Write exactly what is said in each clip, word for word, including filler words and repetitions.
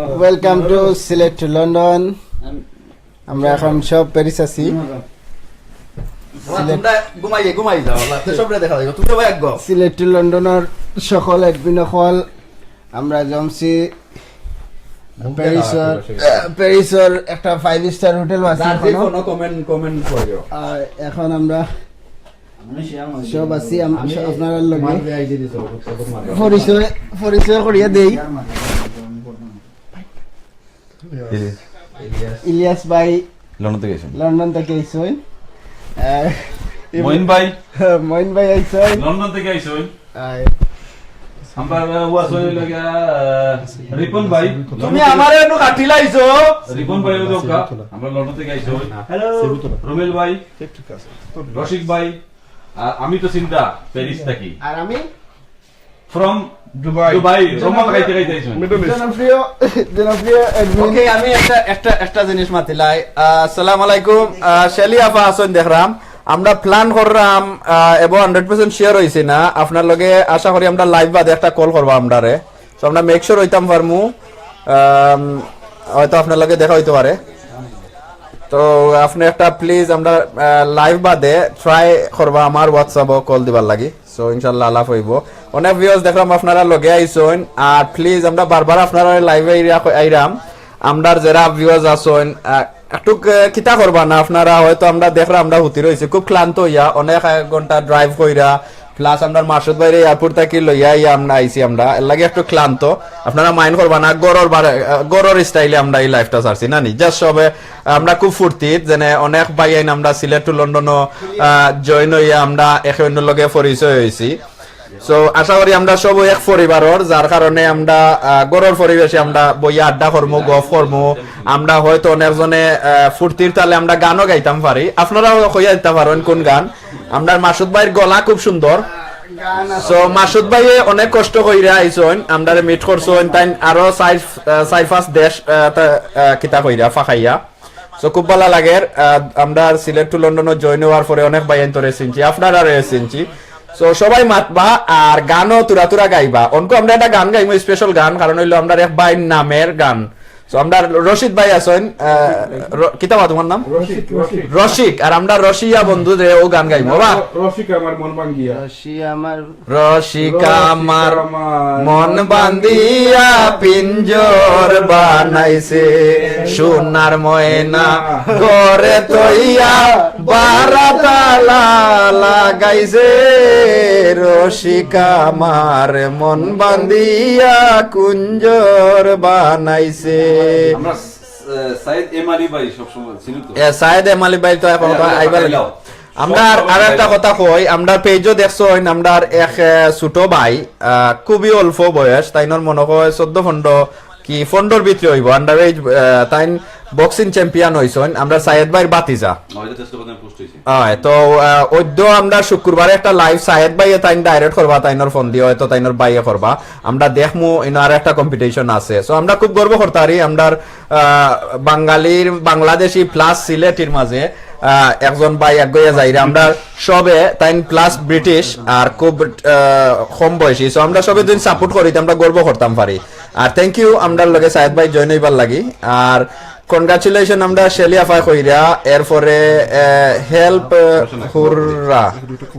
Welcome to Sylhet to London. আমরা এখন সব প্যারিস আছি। তোমরা ঘুমাইয়ে ঘুমাই যাও, আল্লাহ, তো সবরে দেখা যাবে। তুমি সবাই এক গো। সিলেট টু লন্ডনর সকল অ্যাডমিন অকল আমরা জমছি প্যারিসর, প্যারিসর একটা ফাইভ স্টার হোটেল আছে। না, যে এখনো। কোনো কমেন্ট কমেন্ট করিও। আর এখন আমরা সব আছি আম- আমি আপনারার লগে। তোমার যে আইডি দিছো, ওটা তোমার। পরিচয় পরিচয় করিয়া দেই। ইলিয়াস ভাই লন্ডন থেকে আইছইন। লন্ডন থেকে আইছইন। আর মইন ভাই মইন ভাই আইছইন। লন্ডন থেকে আইছইন। আর আমরা ওয়াস হয়ে লাগে রিপন ভাই। তুমি আমারে একটু কাটিলাইছো। রিপন ভাই ওই দোকা। আমরা লন্ডন থেকে আইছইন। হ্যালো। রুমেল ভাই, রশিক ভাই, আর আমি তো চিন্তা প্যারিস থাকি। আর আমি ফ্রম দুবাই। দুবাই, রুমাল খাইতে খাইতে আইছইন। Middle east. জনপ্রিয় জনপ্রিয় অ্যাডমিন। ওকে, আমি একটা একটা একটা জিনিস মাতিলাই। আহ, আসসালামু আলাইকুম। আহ, শেলি আফা আছইন দেখরাম। আমরা প্ল্যান কররাম, আহ, এবং হান্ড্রেড পার্সেন্ট শিওর অইছি না, আপনার লগে আশা করি আমরা লাইভ বাদে একটা কল করবা আমরারে। তো আমরা মেক শিওর অইতাম পারমু, আম, হয়তো আপনার লগে দেখা অইতে পারে। তো আপনি একটা প্লিজ আমরা লাইভ বাদে ট্রাই করবা আমার হোয়াটসঅ্যাপও কল দিবার লাগি। সো ইনশাল্লাহ আলাপ অইবো। অনেক ভিউয়ার্স দেখলাম আপনারা লগে আইছইন, আর প্লিজ আমরা বারবার আপনারা লাইভে আইরা আইরাম। আমরার যারা ভিউয়ার্স আছইন, আহ, একটু ক- কিতা করবা না আপনারা, হয়তো আমরা দেখরা আমরা হুতি রইছি, খুব ক্লান্ত অইয়া অনেক এক ঘন্টা ড্রাইভ কইরা, প্লাস আমরার মাসুদ ভাইরে এয়ারপোর্ট থাকি লইয়া আইয়া আমরা আইছি, আমরা এর লাগি একটু ক্লান্ত। আপনারা মাইন্ড করবা না, গরর বারে আহ, গরর স্টাইলে আমরা এই লাইভটা ছাড়ছি না নি, জাস্ট সবে আমরা খুব ফুর্তিত, যেনে অনেক ভাইয়াইন আমরা সিলেট টু লন্ডনও জয়েন অইয়া আমরা একে অন্যর লগে পরিচয় অইছি। সো আশা করি আমরা সব এক পরিবারর, যার কারণে আমরা আহ, গরর পরিবেশে আমরা বইয়া আড্ডা করমু, গফ করমু। আমরা হয়তো অনেকজনে আহ, ফুর্তির তালে আমরা গানও গাইতাম পারি, আপনারাও কইয়া দিতা পারইন কোন গান। আমরার মাসুদ ভাইর গলা খুব সুন্দর। সো মাসুদ ভাইয়ে অনেক কষ্ট কইরা আইছইন, আমরারে মিট করছইন, তাইন আরো চাইর আহ, চাইর পাঁচ দেশ আহ, তা- আহ, কিতা কইরা ফাঁকাইয়া। সো খুব ভালা লাগের। আহ, আমরার সিলেট টু লন্ডনও জয়েন অওয়ার পরে অনেক ভাইয়াইন্তরে চিনছি, আপনারারে চিনছি। সো সবাই মাতবা আর গানও তুরা তুরা গাইবা। অনকু আমরা একটা গান গাইমু, স্পেশাল গান, কারণ অইলো আমরার এক ভাইর নামের গান। সো আমরার রশিদ ভাই আছইন, আহ, র- কিতা বা তোমার নাম? রশিক, রশিক। রশিক, আর আমরার রশিয়া বন্ধু যে ও গান গাইমু বা। রশিক আমার মন ভাঙ্গিয়া। রশি আমার রশিক আমার মন বান্ধিয়া পিঞ্জর বানাইছে, সোনার ময়না ঘরে তইয়া বারা তালা লাগাইছে। রশিক আমার মন বান্ধিয়া কুঞ্জর বানাইছে। আমরা আহ, সাইদ এম আলী ভাই সবসময় চিনি তো। এ, সাইদ এম আলী ভাই তো এখন তো আইবার লাগি। আমরা আর, আর একটা কথা কই, আমরা পেজও দেখছইন, আমরা এক আহ, ছোট ভাই, আহ, খুবই অল্প বয়স, তাইনর মনে হয় চোদ্দ পনেরো কি পনেরোর ভিতরে অইবো, আন্ডার এজ, তাইন বক্সিং চ্যাম্পিয়ন অইছইন, আমরা সাইদ ভাইর ভাতিজা। হয়তো চেষ্টা করতে পোস্ট হয়েছে। হয় তো আহ, অদ্য আমরা শুক্রবারে একটা লাইভ সাইদ ভাইয়ে তাইন ডাইরেক্ট করবা, তাইনর ফোন দিয়া হয়তো তাইনর ভাইয়ে করবা। আমরা দেখমু ইনো আর একটা কম্পিটিশন আছে, সো আমরা খুব গর্ব করতারি আমরার আহ, বাঙালির বাংলাদেশি প্লাস সিলেটির মাঝে আহ, একজন ভাই এক গইয়া যাইরা। আমরা সবে তাইন প্লাস ব্রিটিশ আর খুব আহ, কম বয়সী, সো আমরা সবে দুইন সাপোর্ট করি, আমরা গর্ব করতাম পারি। আর থ্যাংক ইউ আমরার লগে সাইদ ভাই জয়েন অইবার লাগি। আর কনগ্রাচুলেশন আমরা শেলি আফায় কইরা, এরপরে হেল্প হুররা,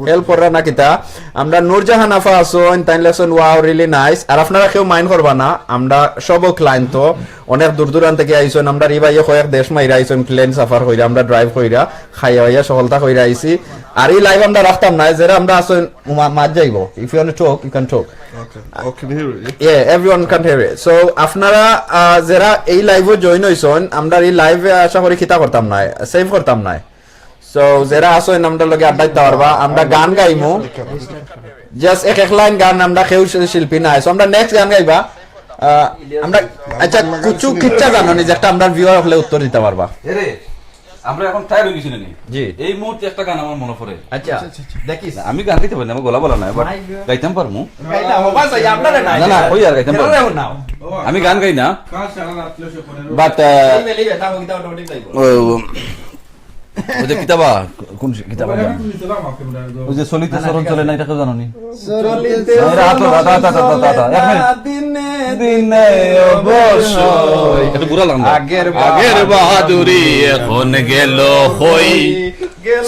হেল্প হুররা না কিতা, আমরা নূরজাহান আফা আছইন, তাইন লেখছইন wow really nice। আর আপনারা কেউ মাইন্ড করবা না, আমরা সব ক্লায়েন্ট তো অনেক দূর দূরান্ত থেকে আইছইন, আমরা ই ভাইয়ে কয়েক দেশ মাইরা আইছইন, প্লেন সাফার কইরা, আমরা ড্রাইভ কইরা, খাইয়া খাইয়া সফলতা কইরা আইছি। আর এই লাইভ আমরা রাখতাম না, যারা আমরা আছইন মা- মাত যাইবো, if you want to talk, you can talk. Okay. Oh, can you hear it? Yeah, everyone can hear it. So আপনারা আহ, যারা এই লাইভও জয়েন অইছইন, আমরা এই লাইভে আশা করি কিতা করতাম না, সেভ করতাম না। সো যারা আছইন আমরার লগে আড্ডা দিতা পারবা, আমরা গান গাইমু। জাস্ট এক এক লাইন গান, আমরা কেউ শি- শিল্পী নাই। সো আমরা নেক্সট গান গাইবা। আহ, আমরা আচ্ছা কিছু কিচ্ছা জানো নি যে একটা আমরার ভিউয়ার হকলে উত্তর দিতা পারবা। এরে, আমরা এখন টায়ার্ড হয়ে গেছি না নি? জি। এই মুহূর্তে একটা গান আমার মনে পড়ে। আচ্ছা দেখিস। আমি গান গাইতে পারি না, আমার গলা ভালা নাই, বাট গাইতাম পারমু। না না, ওই আর গাইতাম পারমু। আমি গান গাই না, বাট ওই যে কিতাবা, কোন সে-, কিতাবা জানো? ওই যে চলিতে চরণ চলে না, এটা কেউ জানো নি? চলিতে এরা হাত, হাত, হাত, হাত, হাত, হাত, হাত। এক মিনিট। দিনে দিনে অবশ্যই। একটু ঘুরালাম না। আগের আগের বাহাদুরি এখন গেল হই।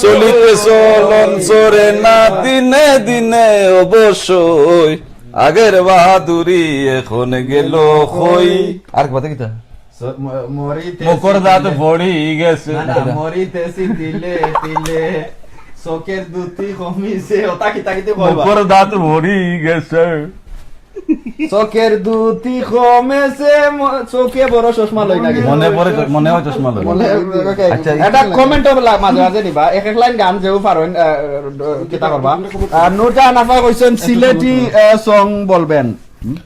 চলিতে চলন চরে না দিনে দিনে অবশ্যই। আগের বাহাদুরি এখন গেল হই। আর কি বাদে কিতা? স-, ম-, মরিতেছি মকর দাঁত তিলে। পড়ি গেছে। না, না, এটা। মরিতেছি তিলে তিলে, চোখের দুটি কমিছে, ওটা কিতা কিতা কইবা? মকর দাঁত পড়ি গেছে। চোখের দুটি কমেছে, ম-, চোখে বড় চশমা লই না। মনে পড়ে চ-, মনে হয় চশমা লই। মনে, okay। আচ্ছা, এটা comment-ও লা-, মাঝে মাঝে নিবা, এক এক লাইন গান যেও পারইন, আহ, কিতা করবা। আর নুরজাহান আফা কইছেন সিলেটি, আহ, song বলবেন।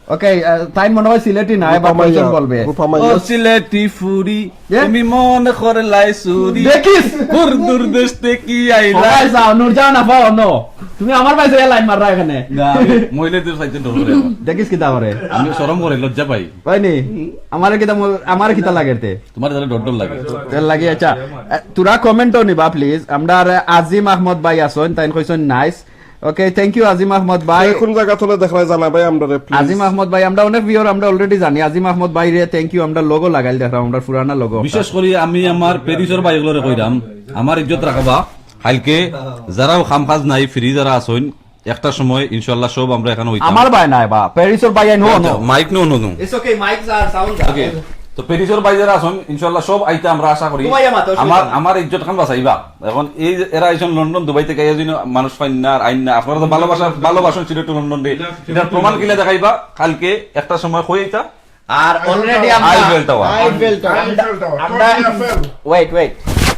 Okay, আহ, তাই মনে হয় সিলেটি নায়, বা রূপা মাইয়া, কয়জন বলবে? রূপা মাইয়া। ও সিলেটি ফুরি, এ? তুমি মনে করলাই চুরি। দেখিস? দূর দূর দেশ থেকে আইলা। সবাই যাও, নুরজাহান আফা অনো। তুমি আমার ভাইরে লাইন মাররা এখানে। না, আমি মহিলাদের চাইতে ডর করে আমার। দেখিস কিতা করে? আমি শরম করে, লজ্জা পাই। হয় নি? আমারে কিতা ম-, আমারে কিতা লাগে তে? তোমার তাহলে ডর ডর লাগে। ডর লাগে, আচ্ছা। আহ, তোরা comment-ও নিবা, please। আমরার আজিম আহমদ ভাই আছইন, তাইন কইছইন nice। Okay, thank you, আজিম আহমদ ভাই। সে কোন জাগা থলে দেখরায় জানাইবায় আমরারে, please। আজিম আহমদ ভাই, আমরা অনেক viewer, আমরা already জানি। আজিম আহমদ ভাইরে thank you, আমরা logo লাগাইল দেখরাম, আমরা পুরানা logo। বিশেষ করি আমি আমার প্যারিসর ভাইগুলোরে কইরাম, আমার ইজ্জত রাখবা। কালকে যারাও কাম কাজ নাই, free যারা আছইন, একটা সময় ইনশাআল্লাহ সব আমরা এখানে হইতাম। আমার ভাই নাই বা, প্যারিসর ভাই আইন হো, আচ্ছা, no. Mic no, no, no. It's okay, mic যার, sound যার। Okay, তো প্যারিসর ভাই যারা আছইন, ইনশাআল্লাহ সব আইতা আমরা আশা করি। ঘুমাইয়া মাতো, আমার, অসুবিধা নাই। আমার ইজ্জত খান বাঁচাইবা। এখন এই যে এরা আইছইন লন্ডন, দুবাই থেকে, এই জন্য মানুষ পাইন না আর আইন না। আপনারা তো ভালোবাসা, ভালোবাসন সিলেট টু লন্ডন ডে। এটার প্রমাণ কিলা দেখাইবা? কালকে একটা সময় হয়ে আইতা। আর already আমরা Eiffel tower. Eiffel tower. Eiffel tower. আমরা, Torre Eiffel। Wait, wait।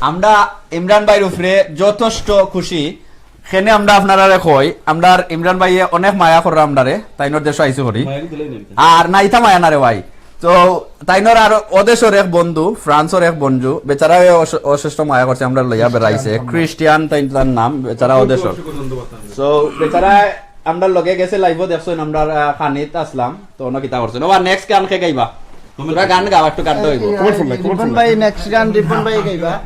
আমরা ইমরান ভাইর উপরে যথেষ্ট খুশি। কেনে আমরা আপনারারে কই, আমরার ইমরান ভাইয়ে অনেক মায়া কররা আমরারে, তাইনর দেশো আইছি করি। মায়া দিলাই নাই। আর না, ইতা মায়া না রে ভাই। তো তাইনর আর ওদেশর এক বন্ধু, ফ্রান্সর এক বন্ধু, বেচারায় অস-, অশেষ মায়া করছে, আমরারে লইয়া বেড়াইছে। খ্রিস্টিয়ান তাইন তার নাম, বেচারা ওদেশর। So, বেচারা আমরার লগে গেছে live-ও দেখছইন, আমরার, আহ, খানিত আসলাম, তো অন্য কিতা করছইন। ওবা, next গান কে গাইবা? তোরা গান গাও, একটু গান তো হইব। Comment for like, comment for Ripon ভাই, like। Next গান রিপন ভাই গাইবা।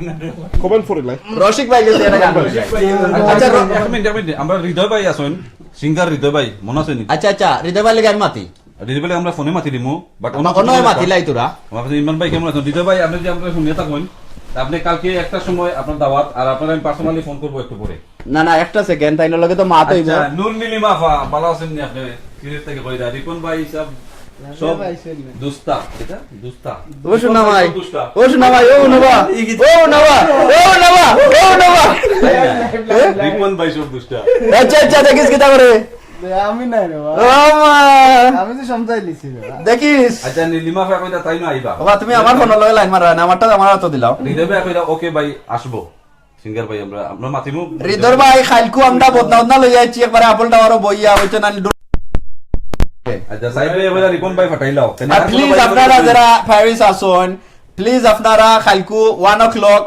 Comment for like। রসিক ভাই গেছে একটা গান। আচ্ছা, আচ্ছা, র-, এক মিনিট, এক মিনিট, আমরা হৃদয় ভাই আছইন, singer হৃদয় ভাই, মনে আছে নি? আচ্ছা, আচ্ছা, হৃদয় ভাই লাগে আমি মাতি। হৃদয় ভাই আমরা ফোনে মাতি দিমু, but অন্য অন্য মাতি লাই তোরা। আমার কাছে ইমরান ভাই কেমন আছেন? হৃদয় ভাই, আপনি যে আমরা শুনিয়া থাকবেন, আপনি কালকে একটার সময় আপনার দাওয়াত, আর আপনার আমি personally ফোন করবো একটু পরে। না, না, একটা second, তাইনর লগে তো মাত হইব। আচ্ছা, নূর নীলিমা আফা, ভালো আছেন নি আপনি? সিলেট থেকে কইরা, রিপন ভাই সব, সব দুস্তা, এটা? দুস্তা। ও সোনা ভাই, সব দুস্তা। ও সোনা ভাই, ও নবা, ও নবা, ও নবা, ও নবা। রিপন ভাই সব দুস্তা। আচ্ছা, আচ্ছা, দেখিস কিতা করে। আমি নাই রে বাবা। ও মা। আমি তো সমঝাই লিছি রে বাবা। দেখিস। আচ্ছা, নীলিমা আফা কইরা তাই না আইবা? বাবা, তুমি আমার ফোন লগে লাইন মারা না, আমারটা আমার হাতে দিলাও। হৃদয় ভাই কইরা, "ওকে ভাই, আসবো।" Singer ভাই, আমরা, আমরা মাতিমু। হৃদয় ভাই, কাইলকু আমরা বদনা বদনা লইয়া আইছি, একবারে আফেল টাওয়ারও বইয়া, হইতে না ডু-, আচ্ছা, সাইড ভাই, এবার রিপন ভাই ফাটাইলাও। আর please, আপনারা যারা প্যারিস আছইন, please আপনারা কাইলকু one o'clock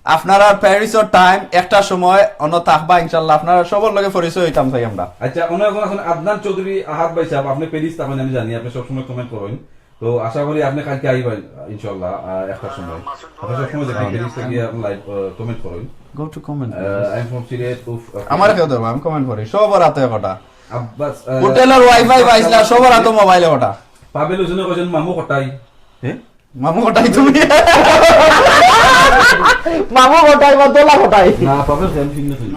আপনারা প্যারিসর time, একটা সময় অন্য থাকবা ইনশাআল্লাহ, আপনারা সবর লগে পরিচয় হইতাম চাই আমরা। আচ্ছা, অন্য একজন আছেন আদনান চৌধুরী আহাদ ভাই সাহেব, আপনি প্যারিস থাকইন, আমি জানি, আপনি সবসময় comment করেন। তো আশা করি আপনি কালকে আইবেন, ইনশাআল্লাহ, আহ, একটার সময়। আপনি সবসময় দেখেন, প্যারিস থেকে আপনি live, আহ, comment করেন। Go to comment, ah, please। I'm from Sylhet, উফ, okay। আমার কেউ ধরবো, আমি comment করি। সব রাতে কটা। আব্বাস, আহ, হোটেলর Wi-Fi আব্বাস পাইছিলা, সব রাতে মোবাইলে কটা। পাবেল হোসেনে কইছেন, "মামু কটাই?" হ্যাঁ? মামু কটাই তুমি? মামু কটাই বা দোলা কটাই? না, পাবেল হোসেন ভিন্ন ছিল।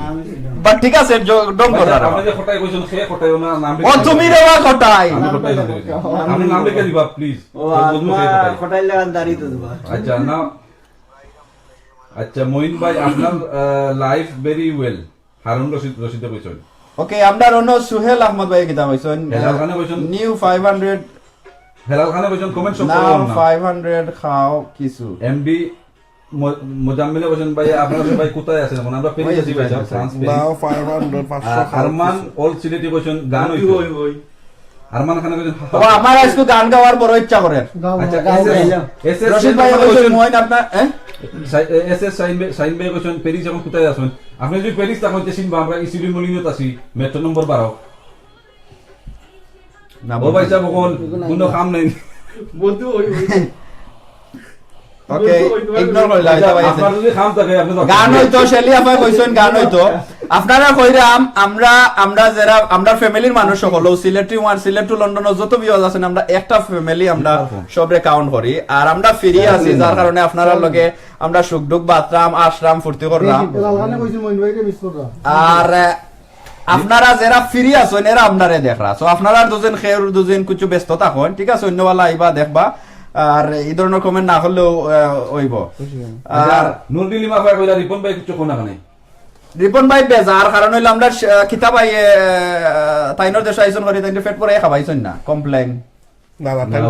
But ঠিক আছে, জ-, ডং আচ্ছা, করো না। আপনি যে কটাই কইছেন, সে কটাই, ওনার নাম ও, লিখে তুমি দিন। রে বা কটাই। আমি কটাই বলতে গেছি। আপনি নাম লিখে দিবা, please। ও, তো বুঝবো আত্মা কে কোথায়। কোথায় লাগান দাঁড়িয়ে তো দেবা। আচ্ছা, না। আচ্ছা, মঈন ভাই, আপনার, আহ, life very well। হারুন রশিদ, রশিদে কইছেন। Okay, আমরা রনো সুহেল আহমদ ভাই কিতা কইছেন? হেলাল খানে কইছেন। New five hundred। হেলাল খানে কইছেন, comment সব নাও করলাম না। Five hundred খাও কিছু। এমডি ম-, মোজাম্মেলে কইছেন, ভাই, আপনারা সবাই কোথায় আছেন এখন? আমরা প্যারিস আছি, ভাই, ফ্রান্স, প্যারিস। নাও five hundred, পাঁচশো আহ, খাও আরমান কিছু। অল সিলেটি কইছেন, গান হইতো। হই, হই। আরমান খানে কইছেন, ও, আমার আজকে গান গাওয়ার বড় ইচ্ছা করে। গাও, আচ্ছা, গাও, এস এস, গাও। এস এস রশিদ ভাই, শাহিন ভাই কইছেন, মইন আপনার, হ্যাঁ? শাহি-, এ, এস এস শাহিন ভাই, শাহিন ভাই কইছেন, প্যারিস এখন কোথায় আছেন? আপনি যদি প্যারিস থাকেন, তে চিনবা, আমরা ইসিডি মলিনোত আছি, মেট্রো নম্বর বারো। না, ও ভাই সাহেব, এখন কোনো কাম নাই। বন্ধু, ওই, ওই। ওকে, ইগনোর করিলা, ইটা ভাই আছে। আপনার যদি কাম থাকে, আপনি যান। গান অইতো, শেলি আফায় কইছইন গান অইতো। আপনারা কইরাম, আমরা, আমরা যেরা, আমরার ফ্যামিলির মানুষ হকল, সিলেটি ওয়ান, সিলেট টু লন্ডনর যত ভিউয়ার্স আছইন, আমরা একটা ফ্যামিলি, আমরা সবরে কাউন্ট করি। আর আমরা ফ্রি আছি, যার কারণে আপনারার লগে আমরা সুখ দুখ বাতরাম, আসরাম, ফুর্তি কররাম। লালখানে কইছে মইন ভাইরে মিস কররা। আর, আহ, আপনারা যেরা ফ্রি আছইন, এরা আপনারে দেখরা। So, আপনারা দুজন খেউর দুজন কিছু ব্যস্ত থাকইন, ঠিক আছে? অন্যবালা আইবা দেখবা। আর এই ধরনের কমেন্ট না করলেও, আহ, অইবো। আর নুরুল ইমাম ভাই কইলা, রিপন ভাই কিছু কোনা খানে? রিপন ভাই বেজার, কারণ অইলো আমরা, আহ, কিতা ভাই, আহ, তাইনর দেশো আইছইন করি, তাইনর পেট ভরাই খাবাইছইন না, কমপ্লেন। না, না, না, না,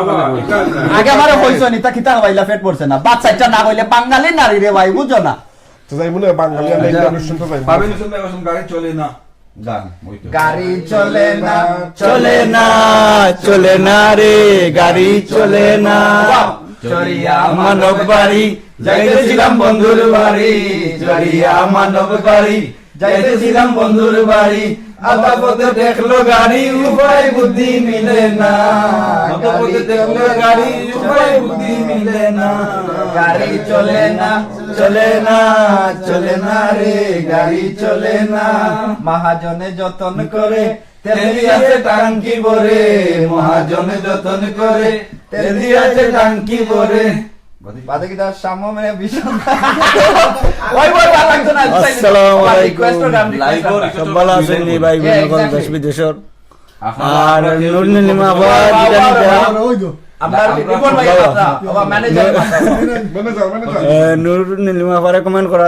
না। আগে আমারে কইছইন, ইতা কিতা খাবাইলা, পেট ভরছে না। বাচ্চাটা না কইলে বাঙালি নারী রে ভাই, বুঝো না। তো যাই মনে হয় বাঙালি, আমরা আচ্ছা। ইন্টারন্যাশনাল তো যাই। পারভেজ হোসেন ভাই, এখন গাড়ি চলে না। গান, ওই তো। গাড়ি চলে না, চলে না রে, গাড়ি চলে না। বাহ। চড়িয়া মানব বাড়ি, যাইতেছিলাম বন্ধুর বাড়ি, চড়িয়া মানব বাড়ি, যাইতেছিলাম বন্ধুর বাড়ি, আধা পথে দেখলো গাড়ি, উপায় বুদ্ধি মিলে না। আধা পথে দেখলো গাড়ি, উপায় বুদ্ধি মিলে না। গাড়ি চলে না, চলে না, চলে না রে, গাড়ি চলে না। মহাজনে যতন করে, তেল দিয়াছে টাঙ্কি ভরে, মহাজনে যতন করে, তেল দিয়াছে টাঙ্কি ভরে। বাদে কিতা সামনে ভীষণ। ওই, ওই, ভালো লাগতো না। আসসালামু আলাইকুম। Request ও গান request লাইভ ও আমরা। সব ভালো আছেন নি ভাই, yeah, বোন, exactly। দেশ বিদেশর। আপনারা আর আপনারা কেউ নুর যদি নীলিমা কমেন্ট আবার করেন, যেটা আমরা নিতে ওই তো। আমরা আমরা রিপন ভাই বাবা। কথা, বাবা ম্যানেজার। Manager, manager. এ, নুর নীলিমা আবার কমেন্ট করা,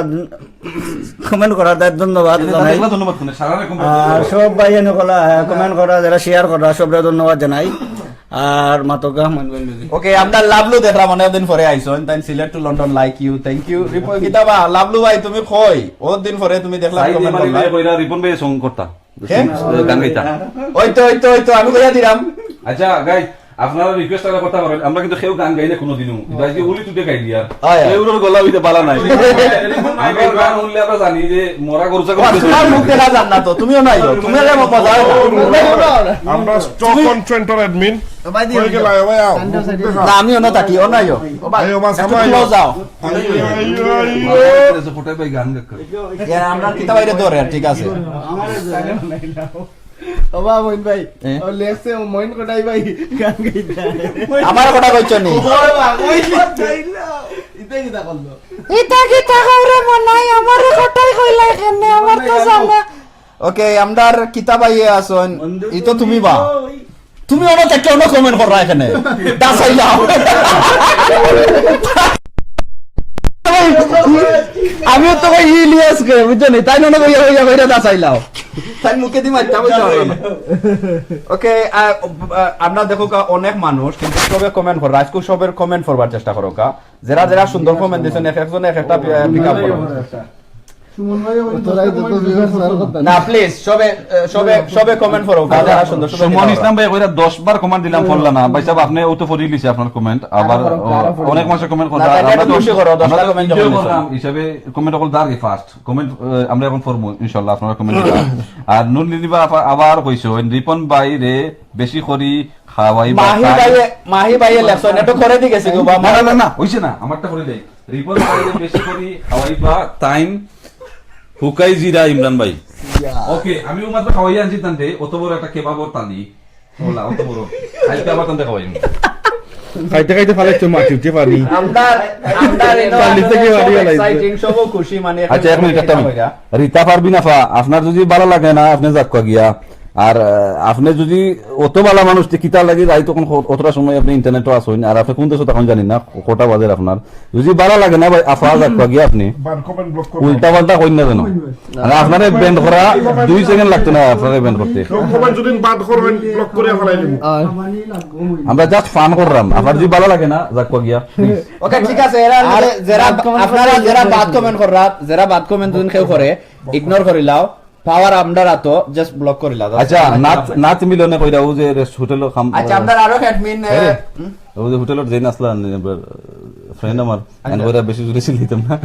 কমেন্ট করার দায় ধন্যবাদ এনে জানাই। দেখলে ধন্যবাদ শুনে, সারা রকম আর সব ভাই এনে কলা, এ, কমেন্ট করা, যারা শেয়ার করা, সবরে ধন্যবাদ জানাই। আর মাতকা মন বল মিউজিক। ওকে, আমরা লাভলু দেখলাম অনেকদিন পরে আইছইন, তাই Sylhet to London, like you, thank you। Ripon কিতাবা, লাভলু ভাই তুমি কই? বহুত দিন পরে তুমি দেখলাম সাইদ কমেন্ট ইমানি করলা। ভাই কইরা রিপন ভাই সং করতা। কে? গান গাইতা। ওই তো, ওই তো, ওই তো, আমি কইয়া দিলাম। আচ্ছা, গাইস, আপনারা রিকোয়েস্ট আলা কথা বলেন, আমরা কিন্তু কেউ গান গাই না কোনোদিনও। কিন্তু আজকে উলি তুটে গাই দিয়ার। আয়, আয়। কেউর গলা অইতে বালা নাই। রিপন ভাই, আমরা গান শুনলে আমরা জানি যে মরা গরু ছাগল ও, তোমার মুখ দেখা যান না তো, তুমিও নাই গো, তুমি আরে মজা হয় না। আমরা স্টক কনসেন্ট্রেটর অ্যাডমিন। ভাই দিও, হয়ে গেল, দিও। ভাই, আও। কান্ডা সাইডে। না, আমিও না থাকি, ও নাই গো। ও ভাই, ভাই, ও ভাই, একটু সামনে আও। ক্লোজ আও। আইও, আইও, আইও। ফোটাই ভাই গান গাক করে। ইয়া, আমরা কিতা বাইরে ধরে, ঠিক আছে। ও বাবা, মইন ভাই, এ? ও লেখছে, ও মইন কটাই ভাই গান গাইতা। আমার কথা কইছো নি? ও বাবা, ওই গাইলা। ইতা কিতা করলো? ইতা কিতা কওরে মনাই, আমার কথাই কইলা এখানে, আমার তো জানা। ওকে, আমরার কিতা ভাইয়ে আছইন, ই তো তুমি বা। তুমি অনো থাকি অনো কমেন্ট কররা এখানে। দাসাইলাও। আমিও তো কই ইলিয়াস কে, বুঝছো নি? তাই অনো কইয়া, কইয়া, কইয়া দাসাইলাও। তাই মুখে দি মারতা বুঝছো না। ওকে, আ, আ, আমরা দেখো কা অনেক মানুষ, কিন্তু সবে কমেন্ট কররা, আজকে সবের কমেন্ট পড়বার চেষ্টা করো কা। যারা যারা সুন্দর কমেন্ট দিছেন, এক একজনে এক একটা পি-, পিক আপ করো। সুমন ভাই, ওই তোরা এই তো তো ভিউয়ার্স আর কথা না, প্লিজ, সবে, এ, সবে, সবে কমেন্ট করো, কারা কারা সুন্দর, সুন্দর সুমন দিলাও। ইসলাম ভাই, কইরা দশ বার কমেন্ট দিলাম, পড়লা না। ভাই সাহেব, আপনি ও তো পড়ি লিছে আপনার কমেন্ট। আবার, আরো পড়ো, আরো পড়ো। অনেক মানুষে কমেন্ট না, করছে, আর তাকে আমরা তো, খুশি করো, দশটা আমরা তো কমেন্ট enjoy যখন করলাম, দিছেন। হিসাবে কমেন্ট অকল দাঁড় ফার্স্ট। কমেন্ট, এ, আমরা এখন পড়মু, ইনশাআল্লাহ, আপনারা কমেন্ট দিবা। আর নুর নীলিমা আফা আবার কইছো, রিপন ভাই রে, বেশি করি খাওয়াই বা মাহি খাই। ভাইয়ে, মাহি ভাইয়ে লেখছো, এটা করে দি গেছি গো, বা না, না, না, না, হইছে না, আমারটা করে দেই। রিপন ভাইরে বেশি করি খাওয়াইবা, তাইন হুকাই জিরা ইমরান ভাই। ইয়া। ওকে, আমি ও মাত্র খাওয়াই আনছি তানতে, অত বড় একটা কেবাবর তালি। ওলা, অত বড়। খাইতে আবার তানতে খাওয়াই। খাইতে খাইতে ফালাইছো মাটি উঠে পানি। আমরার, আমরার এনো তালি থেকে সব বাড়ি বানাইছে। এক্সাইটিং, সব খুশি, মানে, এখন আচ্ছা, এক মিনিট, একটা মিনিট। রিতা পারবিন আফা, আপনার যদি ভালা লাগে না, আপনি যাক্কা গিয়া। আর, আহ, আপনি যদি অত ভালা মানুষ, তে কিতা লাগি যাই তখন ক-, অতটা সময় আপনি ইন্টারনেটও আসইন, আর আপনি কোন দেশো তখন জানি না, ক-, কটা বাজের আপনার। যদি ভালা লাগে না ভাই, আফা যাক্কা গিয়া আপনি। Bad comment block করো। উল্টা পাল্টা কইন না যেন। আর আপনারে ব্যান করা দুই সেকেন্ড লাগতো না আপনারে ব্যান করতে। কেউ comment যদি bad করবেন, block করে ফালাই দিব। আমরা just fun করলাম। আপনার যদি ভালা লাগে না, যাক্কা গিয়া, please। ওকে, ঠিক আছে, এরা আর যে-, যারা bad comment আপনারা করে যারা bad comment কররা, যারা bad comment যদি কেউ করে, ইগনোর করিলাও। পাওয়ার আমরার আতো, just block করিলা, just আচ্ছা, block নাচ, করিলা। নাচ মিলনে কইরা, ও যে রেস্ট হোটেলর কাম, আচ্ছা, আহ, আমরার আরো অ্যাডমিন, হ্যাঁ রে? আহ, হুম? ও যে হোটেলর যে নাচলা, আহ, ফ্রেন্ড আমার, আচ্ছা। এন কইরা বেশি জোরে চিল্লাইতাম না।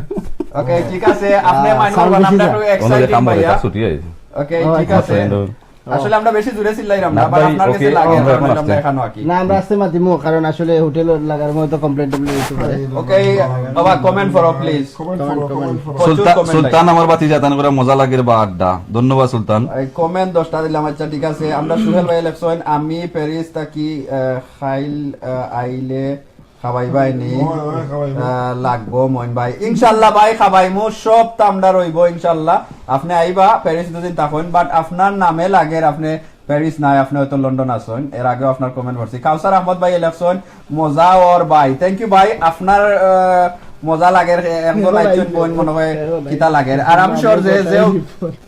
ওকে, ঠিক আছে, আপনি আহ, মাইন্ড সাউন্ড করবেন না, বেশি আমরা যায়। একটু ওনাকে এক্সাইটিং কাম করে, ভাইয়া। তার ছুটি হয়েছে। ওকে, ও, ঠিক আচ্ছা। আছে। ফ্রেন্ড ওর। আসলে আমরা বেশি জোরে চিল্লাইলাম না, না but ভাই, আপনার ওকে, কাছে লাগে, আমরা তার এখন মানে আমরা আসছি। এখানো আঁকি। না, আমরা আসতে মাতিমু, কারণ আসলে হোটেল লাগার মতো কমপ্লেন টমপ্লেন দিতে পারে। ওকে, বাবা, comment for, please। Comment for, comment for। প্রচুর সুলতান, comment সুলতান লাগে। আমার বাতিজা, তান করে মজা লাগের বা আড্ডা। ধন্যবাদ সুলতান। এই comment দশটা দিলাম। আচ্ছা, ঠিক আছে, আমরা সুহেল ভাই লেখছেন, আমি প্যারিস থাকি, আহ, খাইল, আহ, আইলে খাবাইবায় নি? ওই, ওই, খাবাইবো। আহ, লাগবো মইন ভাই। ইনশাল্লাহ ভাই, খাবাইমু, সব তো আমরা রইবো ইনশাল্লাহ। আপনি আইবা, প্যারিস দুদিন থাকইন, but আপনার নামে লাগের আপনি প্যারিস নাই, আপনি হয়তো লন্ডন আছইন। এর আগেও আপনার comment পড়ছি। কাউসার আহমদ ভাই লেখছেন, মজা অর ভাই। Thank you ভাই, আপনার, আহ, মজা লাগের, এ-, একজন আইছইন বইন মনে হয় কিতা লাগের। আর আমি sure যে, যে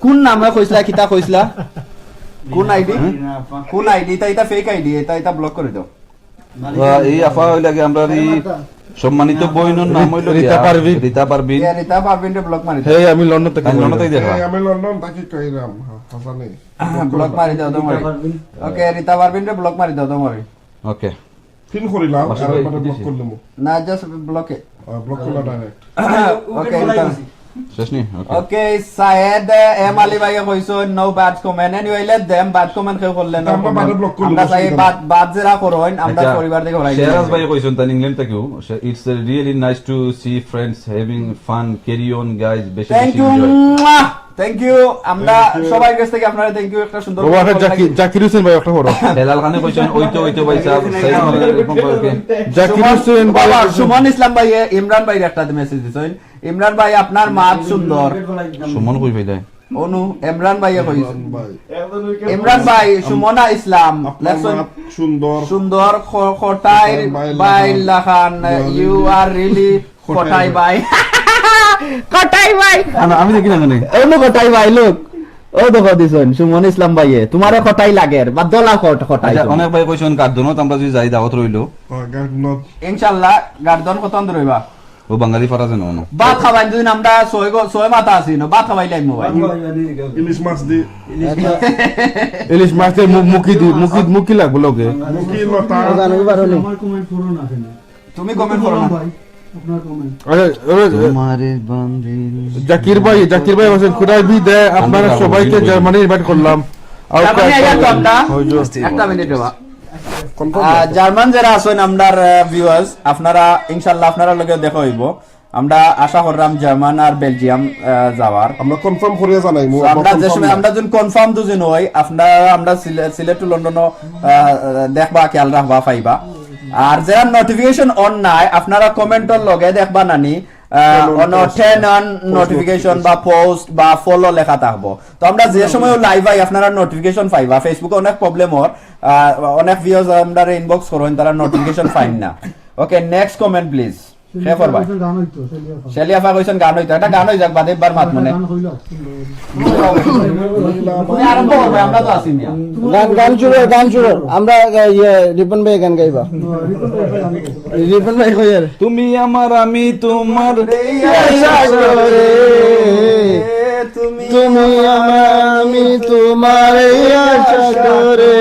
কোন নামে কইছলা, কিতা কইছলা? কোন আইডি? কোন আইডি? এটা, এটা fake আইডি, এটা, এটা block করে দাও। বা এই আফা হইলা কি আমরা এই সম্মানিত বইনর নাম হইল রীতা পারভিন। রীতা পারভিন। ইয়া, রীতা পারভিনরে block মারি দাও। হেই, আমি লন্ডন থাকি। তাই লন্ডন থাকি দেখা। এই, আমি লন্ডন থাকি কইরাম, হা-, হাসানি। Block মারি দাও তোমার। ওকে, রীতা পারভিনরে block মারি দাও তোমার। ওকে। ফিন করিলাম, বাসা আর ভাই, একবারে কি block দিছে? করিলাম। না, just block এ। আহ, block করলা direct। ওকে, রীতা। শেষ নি? ওকে। ওকে, সায়েদ এম আলী ভাইয়ে কইছইন, no bad comment। Anyway, let them, bad comment কেউ করলে না। আমরা বাদে block করবো, আমরা চাই অসুবিধা বাদ, বাদ যারা করইন, আমরা আচ্ছা, পরিবার থেকে হরাই শেরাজ দিই। ভাই কইছইন তান ইংল্যান্ড থাকিও। It's really nice to see friends having fun, carry on guys, বেশি Thank বেশি you, enjoy। মুয়া। Thank you। আমরা Thank you। সবার কাছ থেকে আপনারা thank you, একটা সুন্দর ও, আচ্ছা, comment জাকির, লাগে। জাকির হোসেন ভাই একটা পড়ো। হেলাল খানে কইছইন, ওই তো, ওই তো ভাই সাহেব, সাইড মারে এরকম করে ওকে। জাকির সুমন, হোসেন ভাই বাবা, একটা সুমন ইসলাম ভাই, ইমরান ভাই একটা message দিছইন। ইমরান ভাই, আপনার মাত সুন্দর। সুমন কই পাইলাই? অনু, ইমরান ভাইয়ে কইছইন। ভাই। ইমরান ভাই, সুমনা ইসলাম, আপনার লেখছইন মাত সুন্দর। সুন্দর, খ-, খটাই খটাই ভাই ভাই লাখান। লাখান, ভাই you are really খটাই খটাই ভাই। ভাই। খটাই ভাই। না, না, আমি দেখি না জানি। অনু খটাই ভাই, look। ও দেখো দিছইন, সুমন ইসলাম ভাইয়ে, তোমারে খটাই লাগের, বা দলা খট-, খটাই আচ্ছা, তুমি। অনেক ভাই কইছইন গার্ডনও তো আমরা যদি যাই দাওয়াত রইল। হ্যাঁ, গার্ডনও। ইনশাল্লাহ, গার্ডন কত দূর হইবা? ও বাঙালি ফারা যেন অনো। ভাত খাবাইন দুদিন আমরা ছয় গ-, ছয় মাথা আছি, no? ভাত খাবাইলে আইমু ভাই। ইলিশ মাছ দি। ইলিশ মাছের মু-, মুখি দি, মুখি, মুখি লাগবো লগে। মুখি লতা। জানো কি পারো নি? আমার কমেন্ট পড়ো না কেন? তুমি comment করো না। ভাই, আপনার কমেন্ট। আরে, আরে, তোমারে বান্দিল। জাকির ভাই, জাকির ভাই বলছেন, could I be there? আপনারা সবাইকে জার্মানি ইনভাইট করলাম। জার্মানি আইয়া তো আমরা। হইলো। একটা মিনিট বাবা। Confirm আহ, তো? জার্মান যারা আছেন আমরার, আহ, ভিউয়ার্স, আপনারা ইনশাল্লাহ আপনারা লগে দেখা হইব। আমরা আশা করলাম জার্মান আর বেলজিয়াম, আহ, যাওয়ার। আমরা কনফার্ম করিয়া জানাইমু। So, আমরা যে সময় আমরা যখন কনফার্ম দুজন হই, আপনারা আমরা সিলে-, সিলেট টু লন্ডনও, আহ, দেখবা, খেয়াল রাখবা, পাইবা। আর যারা নোটিফিকেশন অন নাই, আপনারা কমেন্টর লগে দেখবা নানি, আহ, Turn on on post, turn on post notification বা পোস্ট বা ফলো লেখা থাকবো। তো আমরা যে সময় লাইভ আই, আপনারা নোটিফিকেশন পাইবা। ফেসবুকে অনেক প্রবলেম অর, আহ, অনেক ভিউয়ার্স আমরা ইনবক্স করইন, তারা নোটিফিকেশন পাইন না। ওকে, নেক্সট কমেন্ট প্লিজ। কে পড়বা? গান হইতো, সেলিয়া খান। শেলিয়া আফা কইছইন গান হইতো, একটা গান হই যাক, বাদে একবার মাত মনে। গান হইলো। তুমি আরম্ভ করবে, আমরা তো আছি মিয়া। গান, গান শুরু, গান শুরু। আমরা, আহ, ইয়ে, রিপন ভাই গান গাইবা। রিপন ভাই কই আর? তুমি আমার, আমি তোমার। আশা করে তুমি তুমি আমার, আমি তোমার এই আশা করে।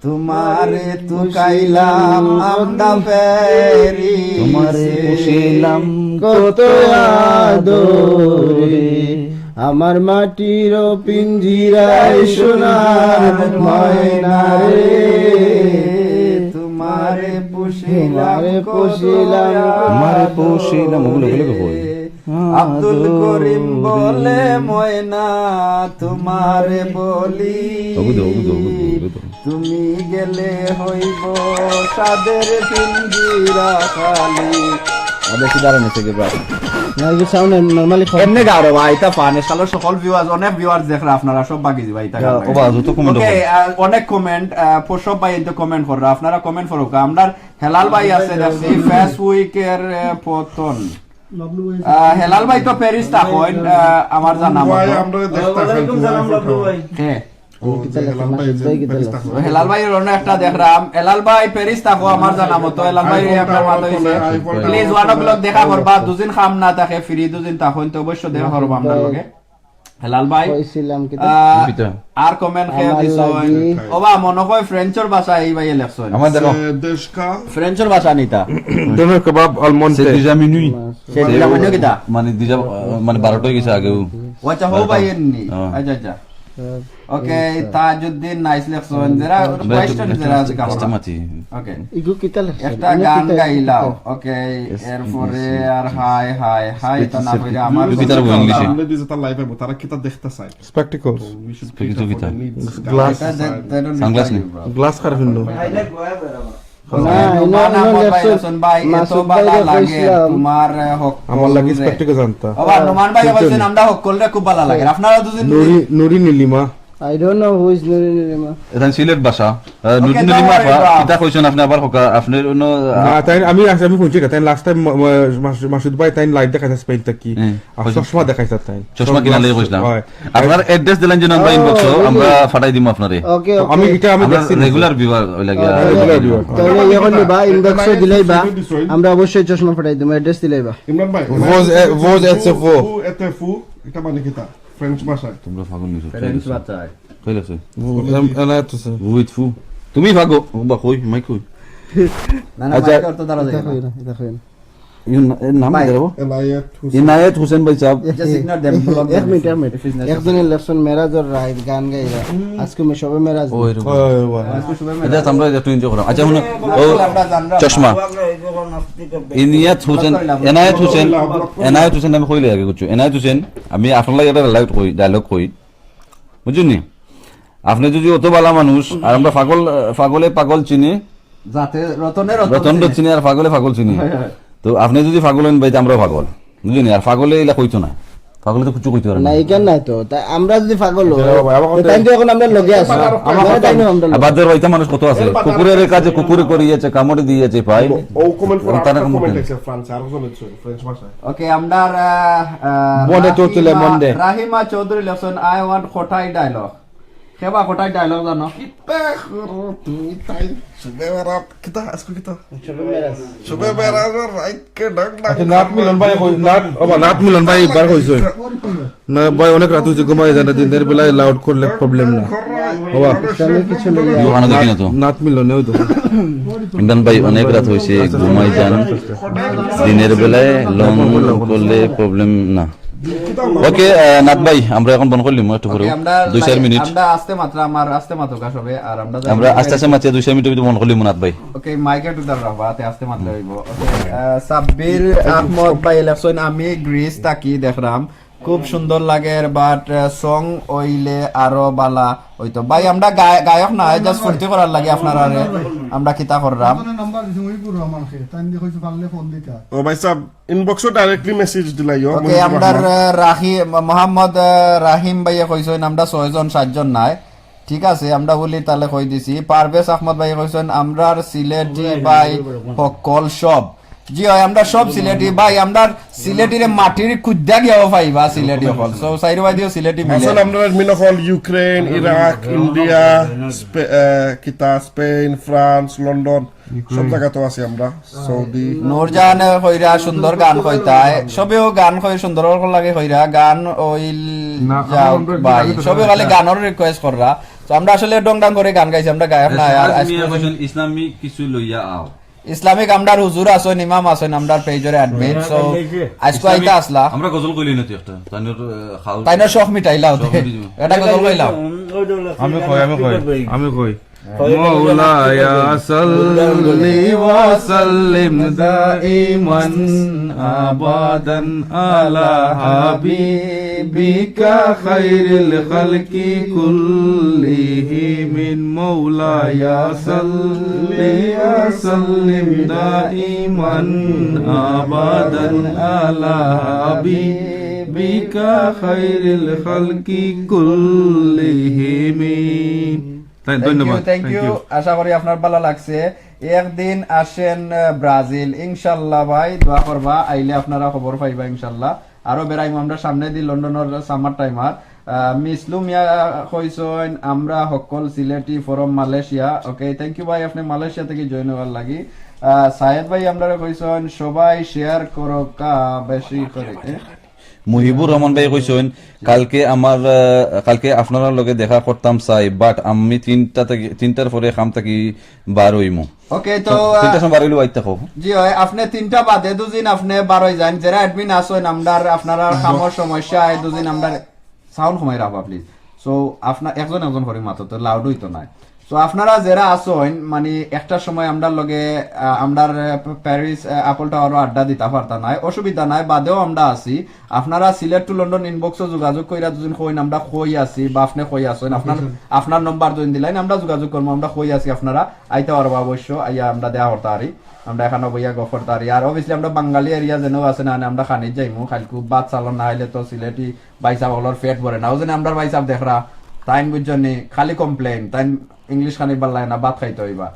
তোমারে তুকাইলাম আমরা প্যারিসে। তোমারে পুষিলাম কত আদরে। আমার মাটির পিঞ্জিরায় সোনার ময়না রে। তোমারে পুষিলাম তোমারে কত পুষিলাম। আদরে। তোমারে পুষিলাম, ওগুলো, ওগুলো কই? আব্দুল করিম বলে ময়না, তোমারে বলি। ওগু দে, ওগু দে, ওগু দে, ওগু দে। তুমি গেলে হইব সাদের পিঞ্জিরা খালি। আমাদের কি দাঁড়ানো থেকে ব্রাস? না, এই সাউন্ড নরমালি এমনি গাও রে ভাই, এটা ফান। এসালো সকল ভিউয়ার্স, অনেক ভিউয়ার্স দেখরা আপনারা, সব বাকি দিবা এটা গান ও বা, যত কমেন্ট ওকে, করো। আহ, অনেক কমেন্ট, আহ, প-, সব ভাই এতে কমেন্ট কররা, আপনারা কমেন্ট করুক। আমরার হেলাল ভাই আছে দেখছি, ফেস উইকের, আহ, পতন। আহ, হেলাল ভাই তো প্যারিস থাকইন, আহ, আমার জানা ভাই, মতো। আমরা দেখতে ওয়ালাইকুম সালাম, লাভলু ভাই। হ্যাঁ। ও, যে হেলাল ভাই, যে প্যারিস থাকো। হেলাল ভাই, অন্য একটা দেখলাম। হেলাল ভাই, প্যারিস থাকো, আমার জানা মতো। হেলাল ভাই, iPhone আপনার টা মাত আমার হইছে। ফোনে, iPhone টা প্লিজ, আমার ওয়ান ও ফোনে। ক্লক দেখা করবা। দুদিন কাম না থাকে, ফ্রি দুদিন তখন তো অবশ্য দেখা করবা আমরার লগে। হেলাল ভাই, কইছিলাম কি আহ, কিতা? আর কমেন্ট খেয়ে আমার দিছইন। লাগি। ওবা, মনে হয় ফ্রেঞ্চর ভাষায় এই ভাইয়ে লেখছইন। আমার দেখো। সে দেশকা। ফ্রেঞ্চর ভাষা নিতা। ডোনার কাবাব আলমন্ড সে দিজা মিনুই। সে দিজা মিনুই কিতা? মানে দিজা, মানে বারোটা গেছে আগেও। ও আচ্ছা, হো ভাই এমনি। হ্যাঁ। আচ্ছা, আচ্ছা। ওকে, তাজউদ্দিন নাইস লেখছইন, যারা আমরা question একটু যারা আছে কাস্টমার। কাস্টমার আছি। ওকে। ইগু কিতা লেখছইন? একটা গান গাইলাও। ওকে, এরপরে আর হাই, হাই, হাই, তা না কইরা আমার ইগু কিতা বই ইংলিশে? আমরা যে তার লাইভে তারা কিতা দেখতে চায়? Spectacles। Spectacle কিতা? গ্লাস। এটা দে-, they don't সানগ্লাস নি? Reply you, bro। গ্লাস কার ফিরলো? না, নোমান ইনো, আহমদ ইনো ভাই লেখছইন, আছেন ভাই, এত মাসুদ ভালা ভাইরে লাগে কইছিলাম। তোমার, আহ, হক আমার লাগি করে। Spectacle জানতা। ও বা, নোমান ভাই শুনছেন? কইছেন, আমরা হক্কলরে খুব ভালা লাগে। আপনারা দুজন নুরি, নুরি Nilima. I don't know who is নুরি নীলিমা। এটা সিলেট ভাষা। আহ, ওকে, নুরি don't নীলিমা worry, আপা, bro। কিতা কইছেন আপনি আবার হকা, আপনি অন্য, আহ, না, তাই আমি, আমি শুনছি না, তাই last time ম-, ম-, মাসু-, মাসুদ ভাই তাই live দেখাইছে স্পেন থাকি। হুম। আর কইছেন? চশমা দেখাইছে তাই। চশমা কিনা লাগে কইছিলাম। হয়। আপনার address দিলেন যে নাম্বার ও, inbox-ও, বুঝলি। আমরা পাঠাই দিমু আপনারে। ওকে, ওকে। আমি এটা আমি আমরা দেখছি না। Regular viewer ওই লাগে। ও, regular viewer। তাহলে ইয়ে করলে বা, inbox-ও দিলেই বা, আমরা অবশ্যই চশমা পাঠাই দিমু, address দিলেই বা। ইমরান ভাই, ভোজ এ-, ভোজ এসএফও। ভোজ এসএফও, এটা মানে কিতা? ফ্রেঞ্চ ভাষায়। তোমরা ফাগুন নিছো, ফ্রেঞ্চ ভাষায়। কই আছে? ভু-, এম-, এনায়েত হোসেন। ভুইত ফু। তুমি ফাগো, ও বা কই, মাই কই? না, না, আচ্ছা। মাইক অর্থ দ্বারা এটা যায় না। কই না, এটা কই না। এর না-, এর নাম ভাই। কি দেবো? এনায়েত হোসেন। এনায়েত হোসেন ভাই সাহেব। Just ignore them, block them। এক মিনিট, এক মিনিট। If it's necessary। একজনের লেখছইন মেরাজর রাইত গান গাইরা। আজকে মে-, সবে মেরাজ। ওই রকম। ওই, ওই, ওই। আজকে সবে মেরাজ। এটা আমরা একটু enjoy করাম। আচ্ছা, হুনো, ও, আমরা জানলাম। চশমা। ইনিয়াত হোসেন, এনায়েত হোসেন, এনায়েত হোসেন আমি কইলে আগে করছো। এনায়েত হোসেন, আমি আপনার লাগে একটা dialogue কই, dialogue কই। বুঝছইন নি? আপনি যদি অত ভালা মানুষ, আর আমরা পাগল, পাগলে পাগল চিনি, যাতে রতনে রতন রতন চিনি। চিনি আর পাগলে পাগল চিনি। হয়, হয়। তো আপনি যদি পাগল হইন ভাই, তো আমরাও পাগল। বুঝছইন নি? আর পাগলে ইলা কইতো না। পাগলে তো কিছু কইতো পারে না। না, ইখান নাই তো। তা আমরা যদি পাগল হই, এটা ভাই, আমার তো কথা তাই তো এখন আমরা লগে আছি। আমার মানে কথা তাই না আমরা আর লগে। বাদ দেওয়ার বাড়িতে মানুষ কত আছে? এর বাদ কুকুরের আর কাছে কুকুরে করিয়েছে, কামড় দিয়েছে, ভাই। ও comment করে, তারা আরেকটা comment comment করে। আছে ফ্রান্সে, আরো জন আছে, ফ্রেঞ্চ ভাষায়। ওকে, আমরা, আহ, আহ, মনে তো তুলে রাহিমা, মনে। রাহিমা চৌধুরী লেখছইন, "I want কটাই dialogue।" কেবা কটাই dialogue জানো? কিতা করো তুমি তাই? শুভে বেড়াত, কিতা? আজকে কিতা? শুভে বেড়াত। শুভে বেড়াত, রাইত কে ডাক ডাক। আচ্ছা, নাত মিলন ভাই কই? নাত, ও বা, নাত মিলন ভাই বার কইছইন। না ভাই, অনেক রাত হইছে, ঘুমাই যায় না, দিনের বেলায় loud করলে problem না। ও বা। ইসলামে কিছু নেই। দোকানে দেখি না তো। নাত মিলন, ওই তো। ইমরান ভাই, অনেক রাত হইছে, ঘুমাই যান। দিনের বেলায় long করলে problem না। ওকে, আহ, নাত ভাই, আমরা এখন বন্ধ করলিমু একটু পরে। ওকে, আমরা দুই চার লাইভ, মিনিট। আমরা আস্তে মাত্রা, আমার আস্তে মাত্রা কাজ হবে, আর আমরা যাই আমরা আস্তে আস্তে মাত্রা দুই চার মিনিটের ভিতরে বন্ধ করলিমু নাত ভাই। ওকে, মাইকে একটু ধরে রাখবা, আতে আস্তে মাত্রা হইব। ওকে, আহ, সাব্বির আহমদ ভাই লেখছইন, "আমি গ্রিস থাকি, দেখরাম খুব সুন্দর লাগের, but, আহ, song অইলে আরো বালা অইতো।" ভাই, আমরা গায়-, গায়ক না, just ফুর্তি করার লাগি আপনারারে আমরা কিতা কররাম। আপনার নাম্বার দিছি, ওই পুরো আমার খে, তাই দিয়ে কইছে পারলে ফোন দিতা। ও ভাই সাহেব, inbox-ও directly message দিলাইও, ওকে, মহিবুর আমরার, রহমান। আহ, রাহি-, মোহাম্মদ, আহ, রাহিম ভাইয়ে কইছইন, আমরা ছয়জন, সাতজন নাই। ঠিক আছে, আমরা বলি তাহলে কই দিছি। পারভেজ আহমদ ভাইয়ে কইছইন, আমরার সিলেটি ভাই হক্কল সব। জি হয়, আমরা সব সিলেটি ভাই, আমরার সিলেটিরে মাটির কুদ্দা গিয়াও পাইবা সিলেটি হক্কল। So, সাইরো ভাই দিও সিলেটি মিলে। আসলে আমরা মিন হক্কল ইউক্রেন, ইরাক, ইন্ডিয়া, স্পে-, আহ, কিতা, স্পেন, ফ্রান্স, লন্ডন, সব জায়গাত আছি আমরা, সৌদি। নূরজাহানে কইরা সুন্দর গান কইতায়, সবেও গান কই সুন্দর লাগে কইরা, গান অইল না, যাও আমরা ভাই, গান সবে খালি গানর request কররা। তো আমরা আসলে ডং ডাং করে গান গাইছি, আমরা গায়ক না, আর রাজ মিয়া আজকে কইছেন, "ইসলামিক কিছু লইয়া আও।" ইসলামিক আমরার হুজুর আছইন, ইমাম আছইন, আমরার page-র admin। So, আজকে আইতা আসলা। আমরা গজল কইলি না তুই একটা, তাইনর, আহ, খাও। তাইনর শখ মিটাইলাও। শখ মিটাইলাও। এটা গজল কইলাও। আমি কই, আমি কই, আমি কই। مولاي صل وسلم دائما أبدا على حبيبك خير الخلق كلهم. مولاي صل وسلم دائما أبدا على حبيبك خير الخلق كلهم. Thank you, ধন্যবাদ। Thank you, thank you। আশা করি আপনার ভালা লাগছে। একদিন আসেন, আহ, ব্রাজিল, ইনশাল্লাহ ভাই, দোয়া করবা, আইলে আপনারা খবর পাইবা ইনশাল্লাহ। আরো বেড়াইমু আমরা সামনেদি লন্ডনর summer time আর, আহ, মিস লুমিয়া কইছইন, "আমরা হক্কল Sylheti from Malaysia." Okay, thank you ভাই, আপনি মালয়েশিয়া থাকি join হওয়ার লাগি। আহ, সায়েদ ভাই আমরারে কইছইন, "সবাই share করো কা বেশি করে।" এ? মুহিবুর রহমান ভাই কইছইন, "কালকে আমার, আহ, কালকে আপনারার লগে দেখা করতাম চাই, but আমি তিনটা থাকি, তিনটার পরে কাম থাকি বার হইমু।" ওকে, তো, তো তিনটার সময় বার হইলে বাইর থাকো। জি হয়, আপনি তিনটা বাদে দুদিন আপনি বার হই যান, যারা admin আছইন, আমরার, আপনারার কামর সমস্যা, এই দুদিন আমরার sound কমাই রাখবা, please। So আপনার একজন একজন করি মাতো, তো লাউড অইতো নায়। So আপনারা যেরা আছইন, মানে একটা সময় আমরার লগে, আহ, আমরার, আহ, প্যারিস, আহ, আপল টাওয়ারও আড্ডা দিতা পারতা নায়, অসুবিধা নাই, বাদেও আমরা আছি। আপনারা সিলেট টু লন্ডন ইনবক্সও যোগাযোগ কইরা যদি কইন আমরা কই আছি বা আপনি কই আছইন, আপনার, আপনার নম্বর যদি দিলাইন আমরা যোগাযোগ করমু, আমরা কই আছি, আপনারা আইতা পারবা অবশ্য, আইয়া আমরা দেখা করতা পারি, আমরা এখানো বইয়া গফ করতা পারি। আর obviously আমরা বাঙালি এরিয়া যেন আছে না, আমরা খানিত যাইমু, খাইলকু ভাত চালন না হইলে তো সিলেটি ভাইসাব অকলর পেট ভরে না। অউ যেন আমরার ভাইসাব দেখরা, তাইন বুঝছইন নি, খালি কমপ্লেইন, তাইন ইংলিশ খানি ভালা লাগে না, ভাত খাইতে অইবা।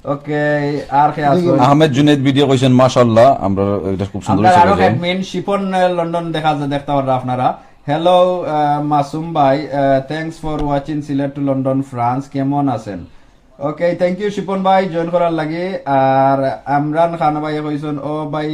ওকে, আর কে আছে? আহমেদ জুনেদ ভিডিও কইছেন, মাশাআল্লাহ, আমরা এটা খুব সুন্দর আমরার হইছে আরো কইছেন। অ্যাডমিন শিপন, আহ, লন্ডন দেখা যায়, দেখতা পাররা আপনারা। হ্যালো, আহ, মাসুম ভাই, আহ, thanks for watching Sylhet to London, France, কেমন আছেন? ওকে, thank you শিপন ভাই, জয়েন করার লাগি। আর আমরান খান ভাই কইছেন, "ও ভাই,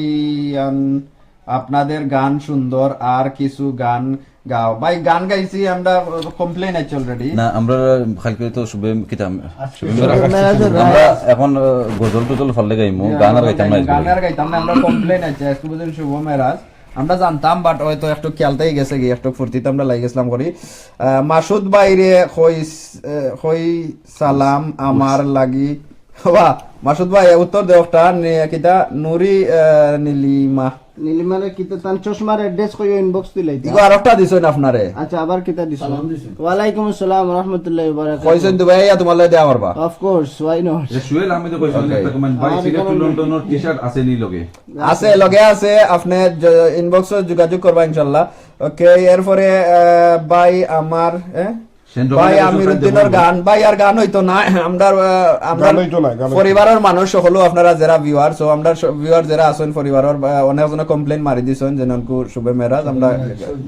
আন, আপনাদের গান সুন্দর, আর কিছু গান গাও।" ভাই, গান গাইছি আমরা, কমপ্লেইন আছে অলরেডি। না, আমরা কালকে তো শুভে কিতা, শুভে মেরাজ। মেরাজ, আমরা মেরাজ। এখন, আহ, গজল টজল ফাললে গাইমু, গান আর গাইতাম না গান আজকে। আর গাইতাম না, আমরা কমপ্লেইন আছে, আজকে বুঝেন শুভ মেরাজ। আমরা জানতাম, but হয়তো একটু খেয়ালতেই গেছে গি, একটু ফুর্তিতে আমরা লাগি গেছিলাম করি। আহ, মাসুদ ভাইরে কই, আহ, কই সালাম আমার লাগি। বাহ, মাসুদ ভাই, উত্তর দেও একটা, নে-, কিতা, নুরি, আহ, নীলিমা। নীলিমারে কিতা, তান চশমার অ্যাড্রেস কইও, ইনবক্স দিলাই। ইগো আরোটা দিছইন আপনারে। আচ্ছা, আবার কিতা দিছইন? সালাম দিছইন। ওয়ালাইকুম আসসালাম ওয়া রাহমাতুল্লাহি ওয়া বারাকাতুহু। কইছইন দুবাই আইয়া তোমার লগে দেখা করবা? Of course, why not? এ, সুয়েল আহমেদে কইছইন ওকে। একটা কমেন্ট, ভাই, আমার সিলেট টু এখানে লন্ডনর টি-শার্ট আছে নি লগে? আছে, লগে আছে, আপনি জ-, ইনবক্সে যোগাযোগ করবা ইনশাআল্লাহ। ওকে, এরপরে, আহ, ভাই আমার, এ? সেন্ট ভাই রবিনের আমিরুদ্দিনর গান, ভাই আর গান হইতো না। আমরা, আহ, আমরা গান হইতো না, গান হইতো না। পরিবারর মানুষ হলো আপনারা যারা ভিউয়ার, so আমরা স-, ভিউয়ার যারা আছেন পরিবারর, আহ, অনেকজনে কমপ্লেইন মারি দিছেন যে ননকু শুভে মেরাজ, আমরা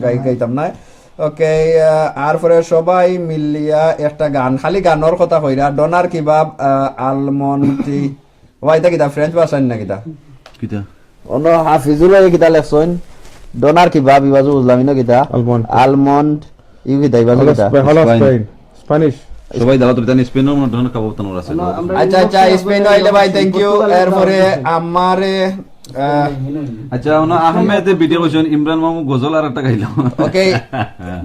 গাই গাইতাম না। ওকে, আহ, আর পরে সবাই মিলিয়া একটা গান, খালি গানর কথা কইরা, ডোনার কিবাব, আহ, আলমন্ড টি, ওবা, ইতা কিতা? ফ্রেঞ্চ ভাষা না কিতা? কিতা? অনো হাফিজুল ভাই কিতা লেখছইন? ডোনার কিবাব, ইবাজু বুঝলাম না কিতা? আলমন্ড। আলমন্ড, ইউ কিতা? ইবাজু হলো কিতা? স্পে-, হলো স্পেন। স্পেন। স্প্যানিশ। সবাই দাঁড়াও তো, জানি স্পেনও মনে হয় ডোনার কাবাব বানানোর আছে। আমরা, আমরা আচ্ছা, আচ্ছা, ইনবক্সে স্পেন হইলে ভাই, thank you। পর্তুগালের এরপরে দাম দিছে। আমারে, আহ, আচ্ছা, ওনা আহমেদ ভিডিও কইছইন, ইমরান মামু গজল আর একটা গাইলাম। ওকে,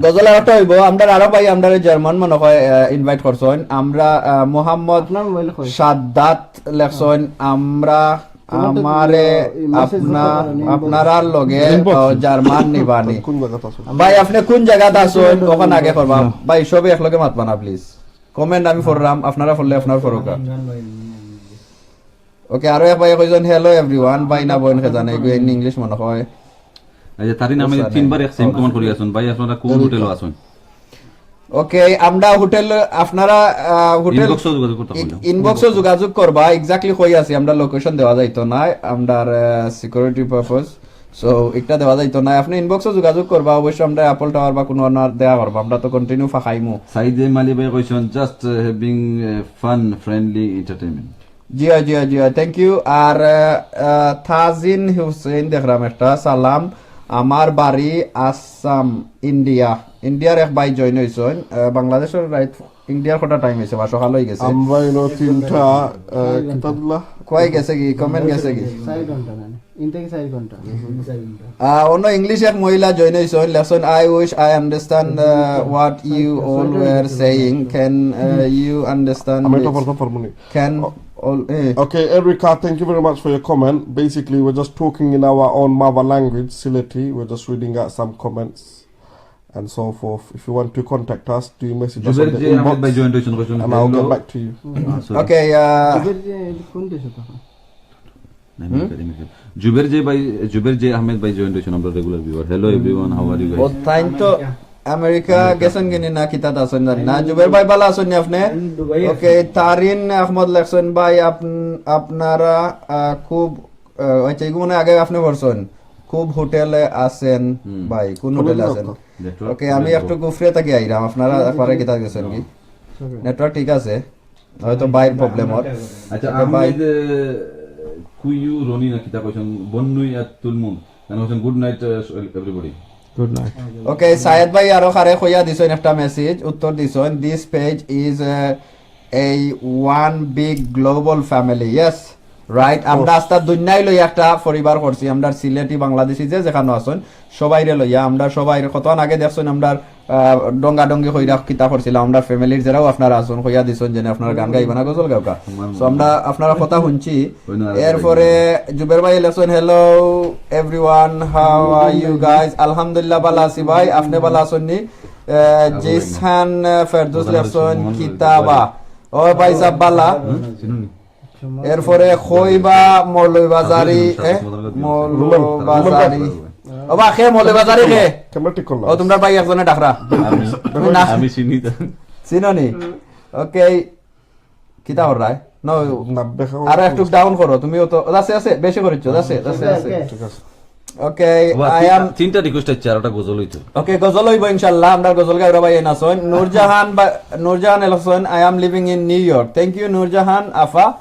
গজল আর একটা হইব। আমরা আরো ভাই, আমরা জার্মান মনে হয়, আহ, ইনভাইট করছইন। আমরা, আহ, মোহাম্মদ আপনার মোবাইল কই? সাদ্দাত লেখছইন, আমরা, তোমার তো আমারে, এই মেসেজ আপনা-, করতে পারেন, ইনবক্স। আপনারার লগে, ইনবক্স। আহ, জার্মান নিবানি। কোন জায়গাত আছো? ভাই, আপনি কোন জায়গাত আছেন? ওখানে আগে করবা। হুম। ভাই, সবে একলগে মাতবা না, প্লিজ। কমেন্ট আমি পড়লাম, আপনারা পড়লে আপনার পড়ুকা। ওকে, আরো এক ভাই কইজন, "Hello everyone", ভাই না বোন কে জানে, এগুলো in English মনে হয়। এই যে তারিন আহমেদ বুঝলাম। তিনবার এক সেম কমেন্ট করি আছেন, ভাই আপনারা কোন হোটেলো আছেন? ওকে, আমরা হোটেল, আপনারা, আহ, হোটেল ইনবক্সও যোগাযোগ করতে পারবেন। ইনবক্সও যোগাযোগ করবা, exactly কই আছি, আমরা লোকেশন দেওয়া যাইতো না, আমরা, আহ, সিকিউরিটি পারপাস। So, একটা দেওয়া যাইতো না, আপনি ইনবক্সও যোগাযোগ করবা, অবশ্য আমরা অ্যাপল টাওয়ার বা কোনো অন্য দেওয়া করবো, আমরা তো কন্টিনিউ ফাঁকাইমু। সাইদে মালি ভাই কইছেন, "Just, uh, having, uh, fun, friendly entertainment." জি অয়, জি অয়, জি অয়, thank you। আর, আহ, আহ, তাজিন হুসেন দেখলাম একটা, "সালাম, আমার বাড়ি আসাম, ইন্ডিয়া।" ইন্ডিয়ার এক ভাই জয়েন হইছইন, আহ, বাংলাদেশর রাইত, ইন্ডিয়ার কটা টাইম হইছে বা সকাল হই গেছে? আমরা এনো তিনটা, আহ, কিতাবলা। কই গেছে কি? কমেন্ট গেছে কি? চার ঘন্টা না, ইন থেকে চার ঘন্টা। আহ, অন্য ইংলিশ এক মহিলা জয়েন হইছইন, লেখছইন, "I wish I understand, uh, what you all were saying. Can, uh, you understand আমি এটা it?" পড়তে পারবো নি। Can all, eh. Okay, Erica, thank you very much for your comment. Basically, we're just talking in our own mother language, Sylheti. We're just reading out some comments and so forth. If you want to contact us, do message us on the inbox, and I'll get back to you. Zubair J Ahmed ভাই join হইছেন, আমরা regular viewer. Hello, everyone, how are you guys? Zubair J ভাই, Zubair J Ahmed ভাই join হইছেন, আমরা regular viewer. Hello everyone, how are you guys? ও, তাইন তো আমেরিকা গেছেন কিনি না, কিতাত আছেন জানি না। জুবের ভাই, ভালা আছেন নি আপনি? ওকে, তারিন আহমদ লেখছেন, "ভাই, আপন-, আপনারা, আহ, খুব, আহ, আচ্ছা, এগুলো মনে হয় আগে আপনি করছেন, খুব হোটেলে আছেন।" ভাই, কোন হোটেলে আছেন? ওকে, আমি একটু গুফরে থাকি আইরাম, আপনারা একবারে কিতাত গেছেন কি? নেটওয়ার্ক ঠিক আছে? হয়তো ভাইর প্রবলেম অর। আচ্ছা, আহমেদ, আহ, কুইয়ু রনি না কিতা কইছেন, বন্নুই আর তুলমুন। কেন কইছেন, "Good night, uh, everybody." Good night. ওকে, সায়েদ ভাই আরো কারে কইয়া দিছইন একটা মেসেজ, উত্তর দিছইন, "This page is, uh, a one big global family." Yes, right, আমরা আস্তা দুনিয়াই লইয়া একটা পরিবার করছি, আমরা সিলেটি বাংলাদেশি যে যেখানো আছইন সবাইরে লইয়া, আমরা সবাই কতক্ষণ আগে দেখছইন আমরা আহ, ডঙ্গা ডঙ্গি কইরা কিতা করছিলাম, আমরা ফ্যামিলির যেরাও আপনারা আছইন কইয়া দিছইন যে আপনারা গান গাইবা না, গজল গাওকা। সো আমরা আপনারা কথা শুনছি। এরপরে জুবের ভাই লেখছইন, "Hello everyone, how are you guys?" আলহামদুলিল্লাহ, ভালা আছি ভাই, আপনে ভালা আছইন নি? আহ, জিসান, আহ, ফেরদৌস লেখছইন, "কিতাবা।" ও ভাই সাহেব, ভালা। এরপরে খইবা মৌলভীবাজারি, এ? মৌলভীবাজারি। ও বা, খে মৌলভীবাজারি খে? ক্যামেরা ঠিক করলাম। ও, তোমরা ভাই একজনে ডাকরা। আমি, তুমি না। আমি চিনি তো। চিনো নি? ওকে। কিতা কররায়? No। না, দেখা আরো একটু ডাউন করো। তুমিও তো, আছে, আছে, বেশি করিছো, আছে, আছে, আছে। ঠিক আছে। ওকে, ওবা, I তিন-, am তিনটা রিকোয়েস্ট আছে, আর একটা গজল অইতো। ওকে, গজল অইবো ইনশাআল্লাহ। আমরা গজল গাওরা ভাই এন আছইন। নূরজাহান বা-, নূরজাহান এন আছইন, "I am living in New York." Thank you Nurjahan আফা।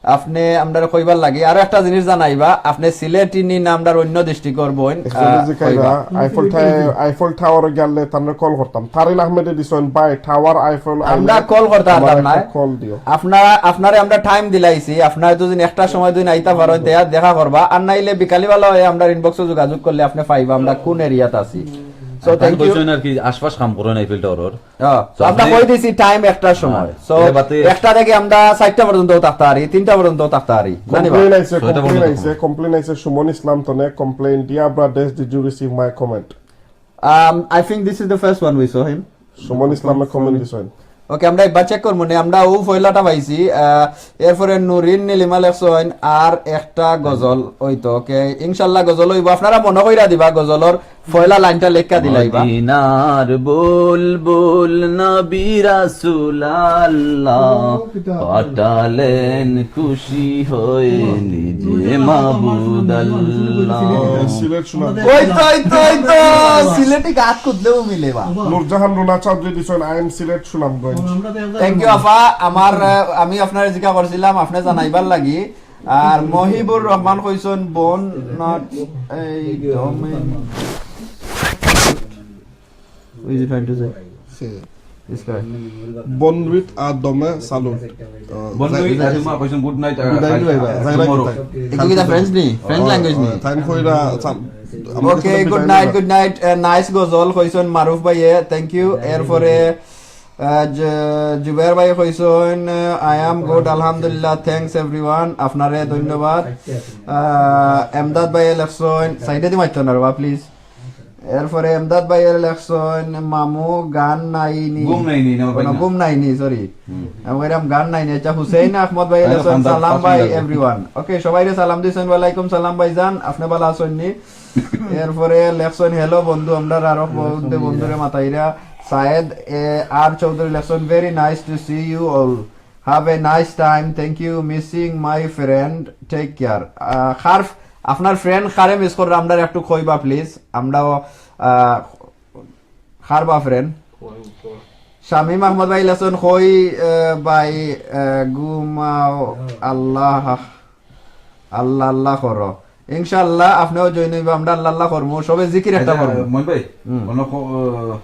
আপনে আমরারে কইবার লাগি। আরো একটা জিনিস জানাইবা, আপনে সিলেটি নি না আমরার অন্য ডিস্ট্রিক্টর বইন, আহ, কইবা। আইফেল টাই-, আইফেল টাওয়ারো গেলে তানরে কল করতাম। তারিন আহমেদে দিছইন, "ভাই, টাওয়ার আইফেল আমরা আইলে কল করতে পারতাম আমারে না। একটা কল দিও।" আপনারা, আপনারে আমরা টাইম দিলাইছি, আপনারা যদি একটা সময় দিন আইতা পারইন, তে দেখা করবা। আর নাইলে বিকালি বেলা অয় আমরার ইনবক্সো যোগাযোগ করলে আপনে পাইবা আমরা কোন এরিয়াত আছি। So, আর তান thank you। কইছইন আর কি, আশপাশ কাম করইন আইফেল টাওয়ারর। হ্যাঁ, so, তো আমরা আপনি কই দিছি টাইম একটার সময়। হ্যাঁ, So, এ বাদে একটা থাকি আমরা চারটা পর্যন্ত থাকতে পারি, তিনটা পর্যন্ত থাকতে পারি। জানি বা? কমপ্লেইন আইছে, ছয়টা কমপ্লেইন পর্যন্ত আইছে, কমপ্লেইন আইছে। সুমন ইসলাম তনে complain, "Dear brothers, did you receive my comment?" Um, I think this is the first one we saw him. Suman ইসলামে কমেন্ট দিছইন। ওকে, আমরা একবার চেক করমু নে, আমরা ও পয়লাটা পাইছি। আহ, এরপরে নুরিন নীলিমা লেখছইন, "আর একটা গজল অইতো।" ওকে, ইনশাআল্লাহ গজল অইবো। আপনারা মনো কইরা দিবা গজলর পয়লা লাইনটা লেখা দিলাইবা। মদিনার বুলবুল নবী রাসূল আল্লাহ, পাঠালেন খুশি হয়ে নিজে মাবুদ আল্লাহ। সিলেট সুনাম। ওই তো, ওই তো, ওই তো, সিলেটি গাত কুদলেও মিলে বা। নূরজাহান রুনা চৌধুরী দিছইন, "I am Sylhet Sunamganj." Thank you আফা, আমার, আহ, আমি আপনারে জিকা করছিলাম, আপনে জানাইবার লাগি। আর মহিবুর রহমান কইছইন, "বন not এই Who is he trying to say? This guy. বন্ধুইত আর দমে সালুট। বন্ধুইত আর তোমার কইছইন, "Good night, আহ, good night, ভাই, ভাই, ভাই, tomorrow।" একটু কিতা ফ্রেঞ্চ নি? ফ্রেঞ্চ ল্যাঙ্গুয়েজ নি? তাইন কইরা সাল-, আমরা ওকে, আসলে good বিদায় night, নিলাম। Good night। আহ, নাইস গজল কইছইন মারুফ ভাইয়ে, thank you। এরপরে, আহ, জ-, জুবাইর ভাইয়ে কইছইন, আহ, "I am good, আলহামদুলিল্লাহ, thanks everyone।" আপনারে ধন্যবাদ। আহ, এমদাদ ভাইয়ে লেখছইন, সাইডে দি মারতো না রে বা, please। এরপরে এমদাদ ভাইয়ে লেখছইন, "মামু গান নাইনি।" ঘুম নাইনি, না, ভাই না। ঘুম নাইনি, সরি। হুম। আমি কইরাম গান নাইনি। আচ্ছা, হুসেন আহমদ ভাইয়ে লেখছইন, "সালাম ভাই everyone।" ওকে, সবাইরে সালাম দিছইন, "ওয়ালাইকুম সালাম ভাইজান, আপনে ভালা আছইন নি?" এরপরে লেখছইন, "হ্যালো বন্ধু, আমরা আরো বন্ধু, বন্ধুরে মাতাইরা।" সায়েদ এ আর চৌধুরী লেখছইন, "Very nice to see you all। Have a nice time। Thank you। Missing my friend। Take care।" আহ, কার, আপনার ফ্রেন্ড কারে মিস কররা, আমরা একটু কইবা, please। আমরাও, আহ, কার বা ফ্রেন্ড? শামীম আহমদ ভাই লেখছইন, "কই, আহ, ভাই, আহ, ঘুমাও, আল্লাহ, আল্লাহ, আল্লাহ করো।" ইনশাআল্লাহ, আপনেও জয়েন অইবা, আমরা আল্লাহ, আল্লাহ করমু, সবে জিকির একটা আচ্ছা, করমু। মইন ভাই, হুম। অনো ক-, আহ,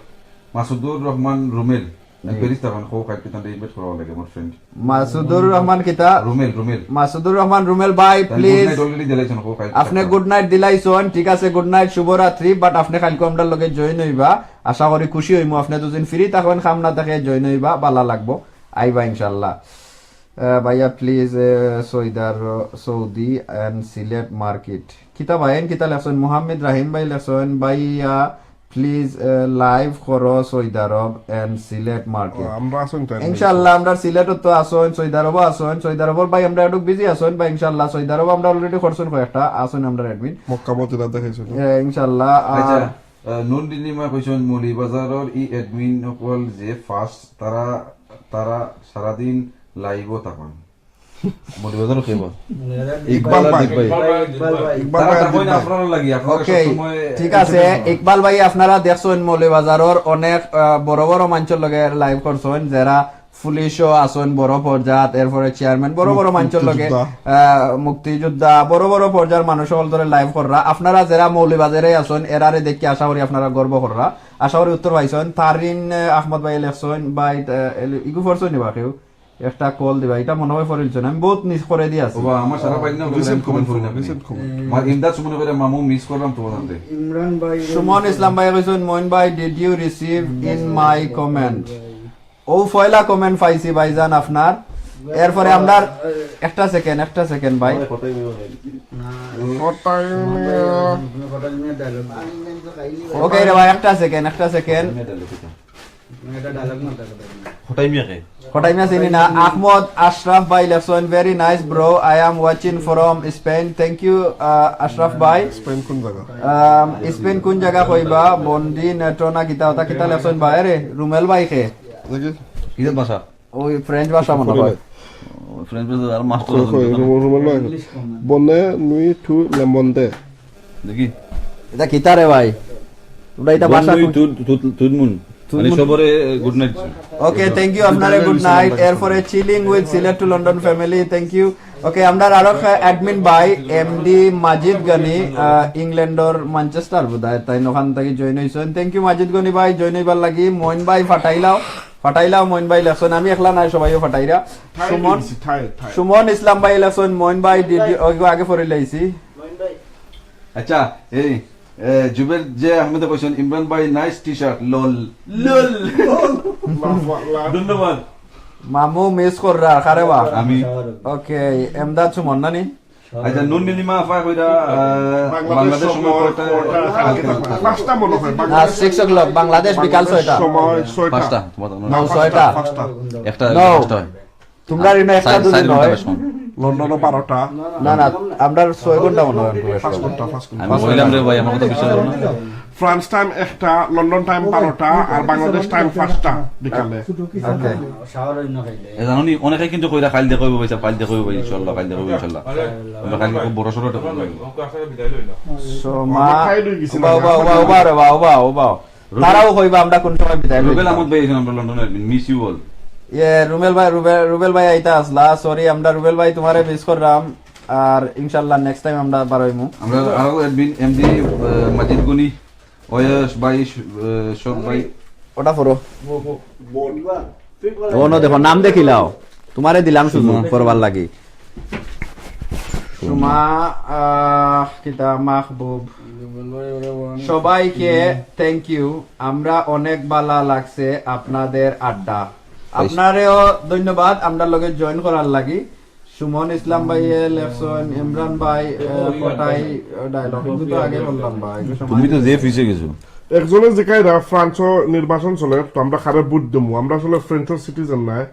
মাসুদুর রহমান রুমেল, জি। প্যারিস তখন খো খাইতে তাহলে ইনভাইট করা লাগে আমার ফ্রেন্ড। মাসুদুর রহমান কিতা? রুমেল, রুমেল। মাসুদুর রহমান রুমেল ভাই, তাহলে প্লিজ। গুড নাইট already দিলাইছইন, খো খাইতে আপনে তখন। গুড নাইট দিলাইছইন, ঠিক আছে, গুড নাইট, শুভরাত্রি, but আপনে কাইলকু আমরার লগে জয়েন অইবা, আশা করি খুশি অইমু, আপনে দুদিন ফ্রি থাকইন, কাম না থাকে জয়েন অইবা, ভালা লাগবো, আইবা ইনশাআল্লাহ। আহ, ভাইয়া, প্লিজ, আহ, সৌদি আরব, সৌদি and সিলেট মার্কেট। কিতা ভাই, এন কিতা লেখছইন? মুহাম্মদ রাহিম ভাই লেখছইন, "ভাইয়া, প্লিজ, আহ, লাইভ করো সৌদি আরব and সিলেট মার্কেট।" ও, আমরা আছইন তো, ইনশাআল্লাহ, আমরা সিলেটও তো আছইন, সৌদি আরবও আছইন। সৌদি আরবর ভাই, আমরা একটু বিজি আছইন ভাই, ইনশাআল্লাহ। সৌদি আরব আমরা already করছইন কয়েকটা, আছইন আমরা অ্যাডমিন। মক্কা মদিনা দেখাইছইন। এ, ইনশাআল্লাহ। আচ্ছা, আর আহ, নুন ডিলিমা কইছইন, "মৌলভীবাজারর ই অ্যাডমিন অকল যে ফাস্ট, তারা, তারা সারাদিন লাইভও থাকইন।" মৌলভীবাজারও কে বল? ইকবাল ইকবাল ভাই। ভাই। ইকবাল ভাই। ইকবাল তারা ভাই, থাকইন ইকবাল। আপনারা লাগি, আপনারা ওকে, সবসময় ঠিক আছে। ইকবাল ভাই, আপনারা দেখছইন মৌলভীবাজারর অনেক, আহ, বড় বড় মানষর লগে লাইভ করছইন, যেরা পুলিশও আছইন বড় পর্যাত, এরপরে চেয়ারম্যান, বড় বড় মানষর লগে, মুক্তিযোদ্ধা। আহ, মুক্তিযোদ্ধা, বড় বড় পর্যার মানুষ অকলরে লাইভ কররা। আপনারা যেরা মৌলভীবাজারে আছইন, এরারে দেখি আশা করি আপনারা গর্ব কররা। আশা করি উত্তর পাইছইন। তারিন, আহ, আহমদ ভাই লেখছইন, ভাই, আহ, এলি-, ইগু পড়ছইন নি বা কেউ? একটা কল দিবা, এটা মনে হয় ফরিলছইন, আমি বহুত মিস করে দি আছি। বাবা, আমার সারা পাইন না, রিসেন্ট কমেন্ট ফরিল না। Recent comment. আমার ইমদাদ সুমনে কইরা মামু মিস করলাম তোমার সাথে। ইমরান ভাই, সুমন ইসলাম ভাই কইছইন, "মইন ভাই, did you receive in my comment?" ও পয়লা কমেন্ট পাইছি ভাইজান আপনার। এরপরে আমরা একটা সেকেন্ড, একটা সেকেন্ড ভাই। ওকে রে ভাই, একটা সেকেন্ড, একটা সেকেন্ড। হটাই মিয়া কে? হটাই মিয়া চিনি না। আহমদ আশরাফ ভাই লেখছইন, "Very nice bro, I am watching from Spain." Thank you, আহ, আশরাফ ভাই। স্পেন কোন জায়গা? আম, স্পেন কোন জায়গা কইবা? বন্দি নেটো না কিতা, ওটা কিতা লেখছইন ভাই? আরে, রুমেল ভাই কে? দেখি। কিসের ভাষা? ওই ফ্রেঞ্চ ভাষা মনে হয়। ও, ফ্রেঞ্চ ভাষা আর মাস্টার কই, আছেন কই, কেন? রুমেল, রুমেল ভাই। বন্দে নুই তু লেমন্দে। দেখি। এটা কিতা রে ভাই? তোমরা এটা ভাষা বন্ধুই কই? তুই, তুই, তুই মুন। তুই মানে মুন। সবরে good night. Okay, thank you, আপনারে গুড নাইট। এরপরে Chilling with Sylhet to London family, thank you। ওকে, আমরা আরো অ্যাডমিন ভাই এমডি মাজিদ গনি, আহ, ইংল্যান্ডর ম্যানচেস্টার বোধহয়, তাইন ওখান থাকি জয়েন হইছইন। Thank you মাজিদ গনি ভাই, জয়েন হইবার লাগি। মইন ভাই ফাটাইলাও, ফাটাইলাও মইন ভাই লেখছইন, আমি একলা নাই, সবাইও ফাটাইরা। সুমন, সুমন ইসলাম ভাই লেখছইন, মইন ভাই ডিডি, ওই আগে ফরিলাইছি। আচ্ছা, এই, এ, জুবের যে আহমেদে কইছইন, "ইমরান ভাই, নাইস টি শার্ট, লল।" লল। ধন্যবাদ। মামু মিস কররা, কারে বা? আমি। ওকে, এমদাদ সুমন নানি? আচ্ছা, নুন নীলিমা আফা কইরা, আহ, বাংলাদেশ বাংলাদেশ সময় সময় কয়টা? কয়টা? কালকে রাত্রে। পাঁচটা মনে হয়, না, বাংলাদেশ। সিক্স o'clock, বাংলাদেশ বিকাল বাংলাদেশ ছয়টা। সময় ছয়টা। পাঁচটা, তোমার তো না, ছয়টা। পাঁচটা। একটা, no। পাঁচটা হয়। তোমরা ঋণ একটা চার, দুদিন চার ঘন্টা হয়। বেশ কম। লন্ডনও বারোটা। না, না, আমরা ছয় ঘন্টা মনে হয় বেশ পাঁচ কম। ঘন্টা, পাঁচ ঘন্টা। আমি বললাম রে ভাই, আমার কথা বিশ্বাস করো না। ফ্রান্স টাইম একটা, লন্ডন টাইম বারোটা, আর বাংলাদেশ টাইম পাঁচটা বিকালে। ওকে। এ জানো নি, অনেকে কিন্তু কইরা, "কাইল দেখা অইবো ভাই সাহেব, কাইল দেখা অইবো ভাই, ইনশাআল্লাহ, কাইল দেখা অইবো ইনশাআল্লাহ।" আমরা কাইল খুব বড় সড়ো একটা program। So, মা, আমার খাইল হয়ে গেছিল। উবা, উবা, উবা, উবা রে বা, উবা, উবা। রুবেল, তারাও কইবা আমরা কোন সময় বিদায় রুবেল লইতাম। আহমদ ভাই আছেন আমরা লন্ডনে, admin, miss you all। ইয়ে, রুবেল ভাই, রুবেল, রুবেল ভাই আইতা আসলা, সরি, আমরা রুবেল ভাই তোমারে মিস করলাম, আর ইনশাআল্লাহ নেক্সট টাইম আমরা বার অইমু। আমরা আরো admin, এমডি, আহ, মাজিদ গনি, ওয়েস ভাই, আহ, সব ভাই। ওটা পড়ো। ও, না, দেখো, নাম দেখিলাও। তোমারে দিলাম সুযোগ সুমা। করবার লাগি। সুমা, আহ, কিতা মাহবুব। সবাইকে থ্যাংক ইউ। আমরা অনেক ভালা লাগছে আপনাদের আড্ডা। আপনারেও ধন্যবাদ, আমরার লগে জয়েন করার লাগি। সুমন ইসলাম ভাইয়ে লেখছইন, ইমরান ভাই, আহ, কটাই, আহ, ডায়লগ। কিন্তু তো আগে বললাম ভাই, একটু সময় তুমি তো দিতে। যে পিছে গেছো। একজনে জিকাইরা ফ্রান্সও নির্বাচন চলে, তো আমরা কারে ভোট দিমু? আমরা আসলে ফ্রেঞ্চর সিটিজেন নায়,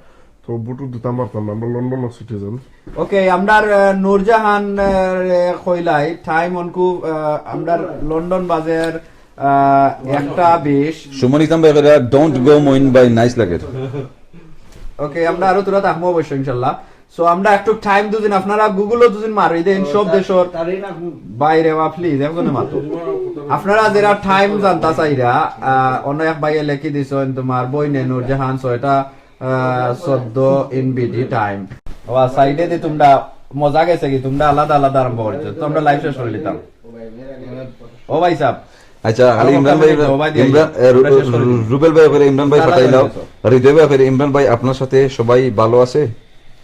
তো ভোটও দিতাম পারতাম না, আমরা লন্ডনর সিটিজেন। ওকে, আমরার, আহ, নূরজাহান, আহ, কইলাই, টাইম অনকু, আহ, আমরার লন্ডন বাজের, আহ, একটা বিশ। সুমন ইসলাম ভাই কইরা, "Don't go মইন ভাই, নাইস লাগে।" ওকে, আমরা আরো থুড়া থাকমু অবশ্য ইনশাআল্লাহ। So, আমরা একটু টাইম দুদিন, আপনারা গুগলও দুদিন মারি দেন, সব দেশর বাইরে বা প্লিজ, একজনে মাতো। আপনারা যেরা টাইম জানতা চাইরা, আহ, অন্য এক ভাইয়ে লেখি দিছইন, তোমার বইনে নূরজাহান, so এটা আহ, চোদ্দ ইন বিডি টাইম। ও, সাইডে দি তোমরা মজা গেছে কি? তোমরা আলাদা আলাদা আরম্ভ করছো। তো আমরা লাইভ শেষ করে নিতাম। ও ভাই সাহেব। আচ্ছা, খালি আরো ইমরান ভাই, কথা বলতে হবে, ভাই, ইমরান, এ, রু-, আমরা শেষ করে দিই। রুবেল ভাই, ওখানে ইমরান ভাই, আলাদা ফাটাই দাও। হয়ে গেছে। হৃদয় ভাই, ওখানে ইমরান ভাই, আপনার সাথে সবাই ভালো আছে?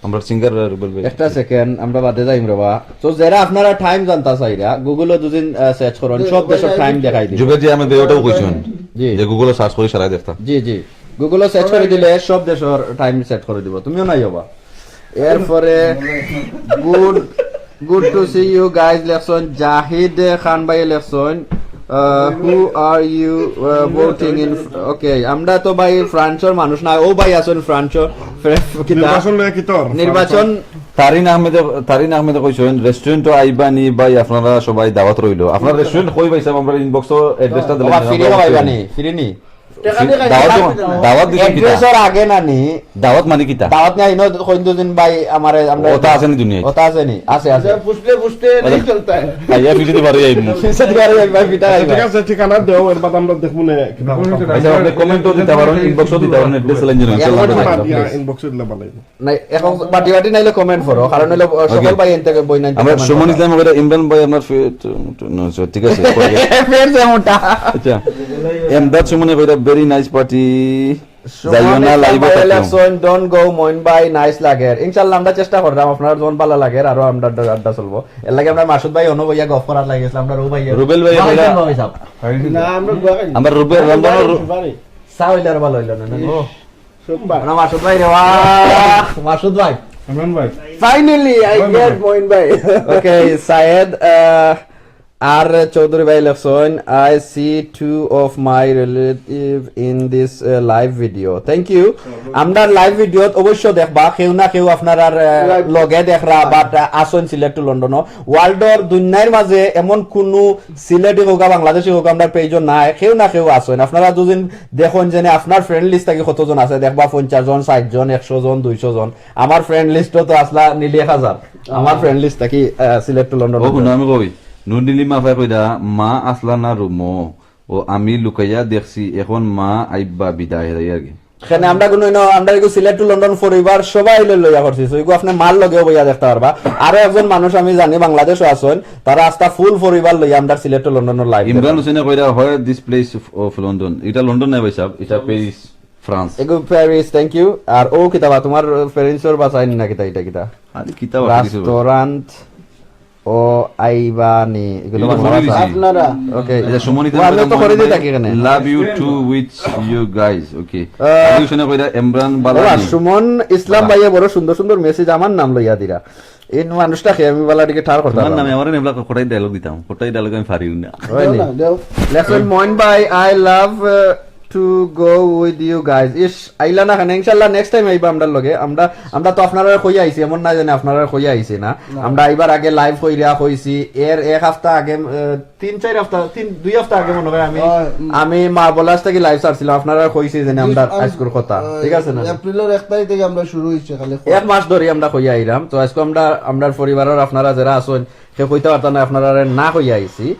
আমরা সিঙ্গার, আহ, রুবেল ভাই। একটা সেকেন্ড, আমরা বাদে যাইমু রে বা। তো যেরা আপনারা টাইম জানতা চাইরা, গুগলও দুদিন, আহ, সার্চ করুন, সব দেশর টাইম দেখাই দিবে। জুবের জি, আমি ওটাও কইছি। জি। যে গুগলও সার্চ করে সারাই দেখতা। জি, জি। গুগলও সার্চ করে দিলে সব দেশর টাইম সেট করে দিব, তুমিও নাই হবা। এরপরে good, good to see you guys লেখছইন, জাহিদ খান ভাই লেখছইন, আহ, who are you, ah, voting in, ওকে, আমরা তো ভাই ফ্রান্সর মানুষ না, ও ভাই আছইন ফ্রান্সর, ফ্রে-, কিতা? নির্বাচন লয়া কি তোর? নির্বাচন। তারিন আহমেদে, তারিন আহমেদে কইছইন, "রেস্টুরেন্টও আইবা নি ভাই, আপনারা সবাই দাওয়াত রইলো।" আপনার রেস্টুরেন্ট কই ভাই সাহেব? আমরা ইনবক্সও অ্যাড্রেসটা দিলাম। বাবা, ফিরে খাওয়াইবা নি? ফিরে নি? দাওয়াত, দাওয়াত দিছেন কিতা? অ্যাড্রেসর আগে না নি? দাওয়াত মানে কিতা? দাওয়াত নাই, ইনো কইন দুদিন ভাই আমারে, আমরা ওটা আছে নি দুনিয়াত? ওটা আছে নি? আছে, আছে। পুছলে পুছতে নেই চলতা হ্যায়। আইয়া পিছে দি বারো আইমু। পিছে দি বারো আইমু, ভাই, পিঠা আচ্ছা, খাইবা। ঠিক আছে, ঠিকানা দেও, এর বাদে আমরা দেখমু নে। আচ্ছা, আপনি কমেন্টও দিতা পারইন, ইনবক্সও দিতা পারইন, অ্যাড্রেস লাইন জানাইন, ইনশাআল্লাহ আমরা ইনবক্সও দিতা পারইন। না, এখন বাটি বাটি নাইলে কমেন্ট করো, কারণ হইলো, আহ, সকল ওকে। ভাই এনতে বই নাই, আমরা কমেন্ট সুমন করো। ইসলাম কইরা, ইমরান ভাই আপনার ফে-, না, আচ্ছা, ঠিক আছে, পরে। ফের যে মোটা। আচ্ছা, এমদাদ সুমনে কইরা, "Very nice party।" যাইও না, live-ও থাকলাম। Election, don't go, মইন ভাই, nice লাগের। ইনশাআল্লাহ, আমরা চেষ্টা করলাম, আপনার যখন ভালা লাগের, আরো আমরা আড্ডা, আড্ডা চলবো। এর লাগি আমরা মাসুদ ভাই অনো বইয়া গফ করার লাগি গেছিলাম, আমরা রু ভাই। রুবেল ভাই, ভাই, ভাই, ভাই সাহেব। না, আমরা গোয়া খাই। আমরা রুবেল, ভাই, লন্ডনের ভাই, রু- ভাই। চা অইলে আর ভালা অইলো না, না? ও। সুপার। আমরা মাসুদ ভাই রে, বাহ! মাসুদ ভাই। ইমরান ভাই। Finally, I get মইন ভাই। Okay, সায়েদ, আহ, আর চৌধুরী ভাই লেখছইন, "I see two of my relative in this, uh, live video." Thank you। আমরা live video অবশ্য দেখবা, কেউ না কেউ আপনারার, আহ, লগে দেখরা, but, আহ, আছইন সিলেট to লন্ডনও। World-র দুনিয়ার মাঝে এমন কুনু সিলেটি হোক আর বাংলাদেশি হোক, আমরার page-ও নাই, কেউ না কেউ আছইন। আপনারা দুদিন দেখইন যেনে আপনার friend list থাকি কতজন আছে, দেখবা পঞ্চাশ জন, ষাইট জন, একশো জন, দুইশো জন। আমার friend list-ও তো আছলা নিলি এক হাজার। আমার friend list থাকি, আহ, সিলেট to লন্ডন। ও, হুনো, আমি কই, নুরনীলিমা আফায় কইরা, "মা আছলা না রুমো, ও আমি লুকাইয়া দেখছি, এখন মা আইবা বিদায় হইয়া আর কি।" কেনে আমরা কুনু ইনো, আমরা এগু সিলেট to লন্ডন পরিবার সবাই লই লইয়া করছি। So, এগু আপনে মার লগেও বইয়া দেখতা পারবা। আরো একজন মানুষ আমি জানি বাংলাদেশও আছইন, তারা আস্তা full পরিবার লইয়া আমরা সিলেট to লন্ডনর live ইমরান দেখতাম। হোসেনে কইরা, "Where this place of, of London?" ইটা লন্ডন নায় ভাই সাহেব, ইটা প্যারিস, ফ্রান্স। এগু প্যারিস, thank you। আর ও কিতা বা, তোমার প্যারিসর বাসায় নি না কিতা, ইটা কিতা? আরে কিতা বা, প্যারিসর বাসায়। Restaurant ও আইবানি, এগুলো ও বাংলা ভাষা। আপনারা। Okay। আচ্ছা, সুমন ইসলাম ও, আমি তো কইরা করে দিই মইন ভাই, থাকি এখানে। Love you too with you guys, okay। আহ, আমি শুনে কইরা ইমরান বালা বালা। সুমন ইসলাম ভাইয়ে বড় সুন্দর সুন্দর message আমার নাম লইয়া দিরা। এই মানুষটা খেয়ে আমি বালা দিকে ঠার করতাম তোমার নামে। আমার এমলা কটাই dialogue দিতাম, কটাই dialogue আমি পারি না। হয়নি? দেও না, দেও। লেখছইন মইন ভাই, "I love, uh, to go with you guys." ইস, আইলা না কেনে? ইনশাআল্লাহ next time আইবা আমরার লগে। আমরা, আমরা তো আপনারারে কইয়া আইছি, এমন না জানি আপনারারে কইয়া আইছি না। না। আমরা আইবার আগে live কইরা কইছি, এর এক হাপ্তা আগে, আহ, তিন চাইর হাপ্তা, তিন, দুই হাপ্তা আগে মনে হয় আমি, হয়, উম। আমি মা বলাস থাকি live ছাড়ছিলাম, আপনারারে কইছি যে আমরার আইজকুর কথা, আহ, ঠিক আছে না? এপ্রিলর এক তারিখ থাকি আমরা শুরু অইছে খালি। এক মাস ধরি আমরা কইয়া আইরাম। তো আইজকু আমরা, আমরার পরিবারর আপনারা যেরা আছইন, কেউ কইতা পারতা না, আপনারারে না কইয়া আইছি।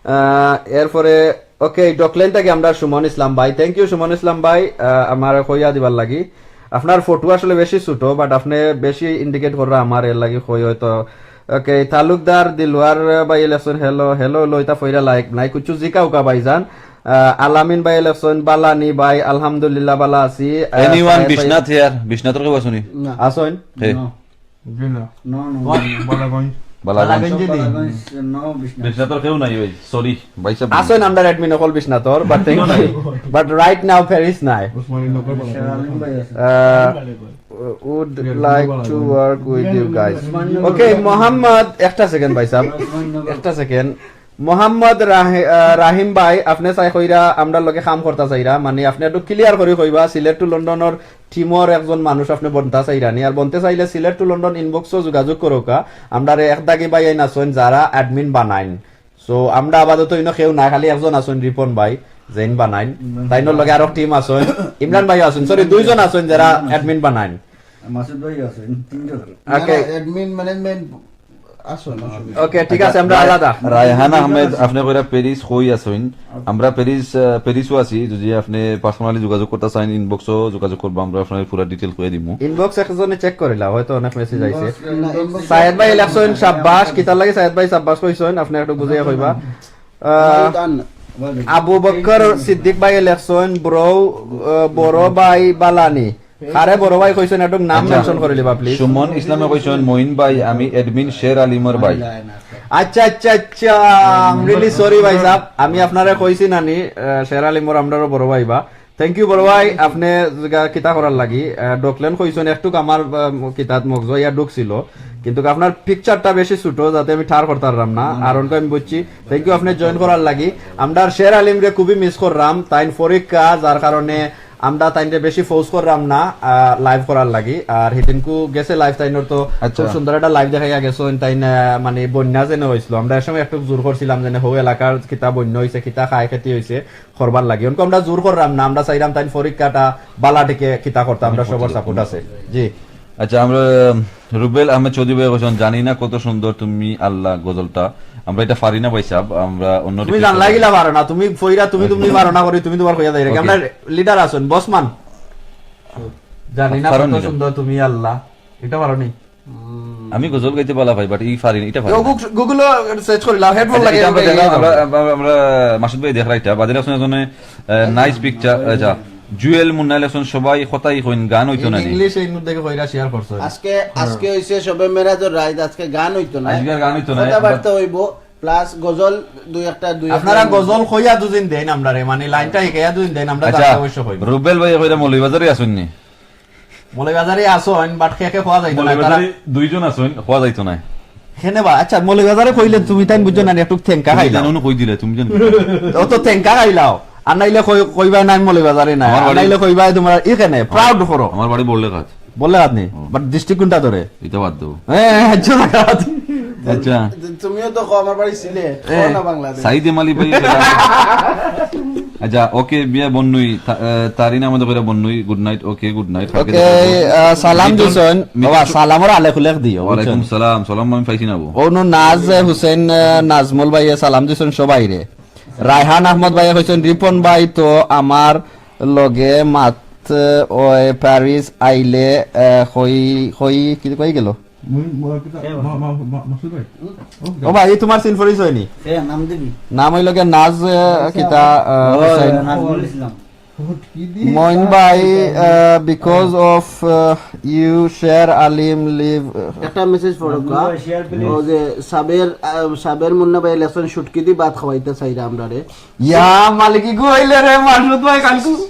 আহ, এরপরে, okay, ডকল্যান্ড থাকি আমরার সুমন ইসলাম ভাই। Thank you সুমন ইসলাম ভাই, আহ, আমারে কইয়া দিবার লাগি। আপনার ফটো আসলে বেশি ছোট, but আপনে বেশি indicate কররা আমার, এর লাগি কই হয়তো। Okay, তালুকদার দিলওয়ার ভাইয়ে লেখছইন, "Hello, hello, hello, ইতা ফইরা like নাই, কুচ্ছু জিকাউক্কা ভাইজান।" আহ, আলামিন ভাইয়ে লেখছইন, "বালা নি ভাই?" "আলহামদুলিল্লাহ, বালা আছি।" আহ, Anyone সায়েদ ভাই বিশ্বনাথ here? বিশ্বনাথর কেউ আছইন নি? আছইন? হে। না। জি না। No, no, no। বালাগঞ্জ। বালাগঞ্জ দি? বালাগঞ্জ, no, বিশ্বনাথ। বিশ্বনাথর কেউ নাই, ওই, sorry। ভাই সাহেব। আছইন আমরার admin অকল বিশ্বনাথর, but thank you। But right now Paris নাই। উসমানী নগর বালাগঞ্জ। শের আলম ভাই আছে। আহ, would like to work with you guys। Usmani নগর। Okay, মোহাম্মদ, একটা second ভাই সাহেব। উসমানী নগর। একটা second। মোহাম্মদ রাহে-, আহ, রাহিম ভাই, আপনে চাই কইরা আমরার লগে কাম করতা চাইরা, মানে আপনে একটু clear করি কইবা, সিলেট to লন্ডনর teamর একজন মানুষ আপনে বনতা চাইরা নি, আর বনতে চাইলে সিলেট to লন্ডন inboxও যোগাযোগ করউক্কা, আমরারে এক দাগি ভাইয়াইন আছইন যারা admin বানাইন। So, আমরা আপাতত ইনো কেউ নাই, খালি একজন আছইন রিপন ভাই, যেইন বানাইন। ইমরান তাইনর ভাই। লগে আরো team আছইন, ইমরান ভাইও আছইন, sorry, দুইজন আছইন যারা admin বানাইন। মাসুদ ভাই আছইন, তিনজন। Okay। না, না, admin management আছইন, অসুবিধা। Okay, ঠিক আছে, আমরা রা-, আলাদা। রায়হান আহমেদ, আপনে কইরা প্যারিস কই আছইন? আমরা প্যারিস, আহ, প্যারিসও আছি, যদি আপনে personally যোগাযোগ করতা চাইন, inboxও যোগাযোগ করবা, আমরা আপনারে পুরা detail কইয়া দিমু। Inbox একজনে check করিলা, হয়তো অনেক message আইছে। Inbox, না, inbox সায়েদ ভাই লেখছইন সাব্বাস, কিতার লাগি সায়েদ ভাই সাব্বাস কইছইন, আপনে একটু বুঝাইয়া কইবা। আহ, আবু বকর সিদ্দিক ভাই লেখছইন, bro, আহ, বড় ভাই বালা নি। কারে বড় ভাই কইছইন, একটু নাম আচ্ছা। Mention করি দিবা, please। সুমন ইসলামে কইছইন, "মঈন ভাই, আমি admin শের আলিমর ভাই।" আচ্ছা, আচ্ছা, আচ্ছা, I'm really sorry ভাই সাহেব, আমি আপনারে কইছি না নি, আহ, শের আলিমর আমরারও বড় ভাই বা। Thank you বড় ভাই, আপনে যেগা কিতা করার লাগি, আহ, ডকল্যান্ড কইছইন, একটুক আমার, আহ, কিতাত মগজ ইয়া ঢুকছিল, কিন্তু আপনার pictureটা বেশি ছোট, যাতে আমি ঠার করতাম পারলাম না, আর অনকে আমি বুঝছি। Thank you আপনে join করার লাগি। আমরার শের আলিমরে খুবই miss কররাম, তাইন পরীক্ষা, যার কারণে আমরা তাইনরে বেশি force কররাম না, আহ, live করার লাগি। আর হিদিনকু গেছে live তাইনর তো আচ্ছা। খুব সুন্দর একটা live দেখাইয়া গেছইন, তাইন, আহ, মানে বন্যা যেন হইছিল। আমরা এর সময় একটু জোর করছিলাম যেন হউ এলাকার কিতা বন্যা হইছে, কিতা খায় খেতি হইছে, করবার লাগি। অনকু আমরা জোর কররাম না, আমরা চাইরাম তাইন পরীক্ষাটা বালা টিকে কিতা করতা, আমরা সবর support আছে। জি। আচ্ছা, আমরা, উম, রুবেল আহমেদ চৌধুরী ভাই কইছইন, "জানি না কত সুন্দর তুমি আল্লাহ" গজলটা। আমরা ইটা পারি না ভাই সাহেব, আমরা অন্য তুমি জানলা গিলা পারো না, তুমি ফইরা, তুমি, তুমি পারো না করি, তুমি তুমার কইয়া যাই রেখে। Okay। আমরা leader আছইন, boss man। জানি না পারো কত নি? সুন্দর তুমি আল্লাহ, ইটা পারো নি? আমি গজল গাইতে বালা পাই, but ই পারি না, ইটা পারি না। Google, Google-ও search করিলা, headphone আচ্ছা, লাগাই ইটা আমরা দেখলাম, আমরা, আমরা, আমরা, আমরা মাসুদ ভাই দেখরা ইটা, বাদে লেখছইন একজনে, আহ, nice picture, আচ্ছা। জুয়েল মুন্না লেখছইন, সবাই কথাই কইন, গান অইতো না নি? ইংলিশ এই নুট দেখে কইরা শেয়ার করছো। আজকে, আজকে অইছে শবে মেরাজর রাইত, আজকে গান অইতো না। আজকে আর গান অইতো না, কথাবার্তা অইবো, প্লাস গজল দুই একটা, দুই আপনারা একটা। গজল কইয়া দুদিন দেন আমরারে, মানে লাইনটা হিকাইয়া দুদিন দেন, আমরা আচ্ছা, জানতে অবশ্য কইব। রুবেল ভাই কইরা মৌলভীবাজারে আছইন নি? মৌলভীবাজারে আছইন, but কে কে কওয়া যাইতো না, তারা মৌলভীবাজারে দুইজন আছইন, কওয়া যাইতো না। কেনে বা? আচ্ছা, মৌলভীবাজারে কইলে তুমি তাইন বুঝছো না, একটু তেঙ্কা খাইলাও। জানো না কই দিলে, তুমি জানো? ও তো তেঙ্কা খাইলাও। আর নাইলে কই-, কইবা না, আমি মৌলভীবাজারে না। আমার আর বাড়ি নাইলে কইবা তোমার ইখানে, proud করো। আমার বাড়ি বড়লেখাত। বড়লেখাত নি? হুম। But district কোনটা ধরে? এটা বাদ দেও। হ্যাঁ, আচ্ছা, জায়গা আছে। আচ্ছা। তুমিও তো কও, আমার বাড়ি সিলেট। এ, কও না বাংলাদেশ। সাইদ এম আলী ভাই। আচ্ছা, ওকে, বিয়া বন্নুই, তা-, আহ, তারিন আমাদের কইরা বন্নুই, good night, ওকে, good night। OK, আহ, সালাম মিঠুন, দিছইন। মিঠুন বাবা, সু- সালামর আলেখ উলেখ দিও, ওয়ালাইকুম বুঝছইন? সালাম, সালাম আমি পাইছি না বো। অনু নাজ হুসেন, আহ, নাজমুল ভাইয়ে সালাম দিছইন সবাইরে। রায়হান আহমদ ভাইয়ে কইছইন, "রিপন ভাই তো আমার লগে মাত, ওই প্যারিস আইলে, আহ, কই, কই, কি কই গেল?" মুই, মুই কিতা, মা-, মা-, মা-, মাসুদ ভাই। ও ভাই, এই তোমার সিন পরিচয় নি? এ, নাম দিবি। নাম অইল গিয়া নাজ, আহ, কিতা, আহ, ও, হুসেন। নাজমুল ইসলাম। মইন ভাই, আহ, because of, ah, you, Sher Alim live, আহ, একটা মেসেজ পড়ো কা। নাজমুল ভাই, শেয়ার প্লিজ। ও যে সাবের, আহ, সাবের মুন্না ভাই লেখছইন, শুটকি দি ভাত খাওয়াইতা চাইরা আমরারে। ইয়া, মালিকি গো অইলে রে, মাসুদ ভাই কালকু।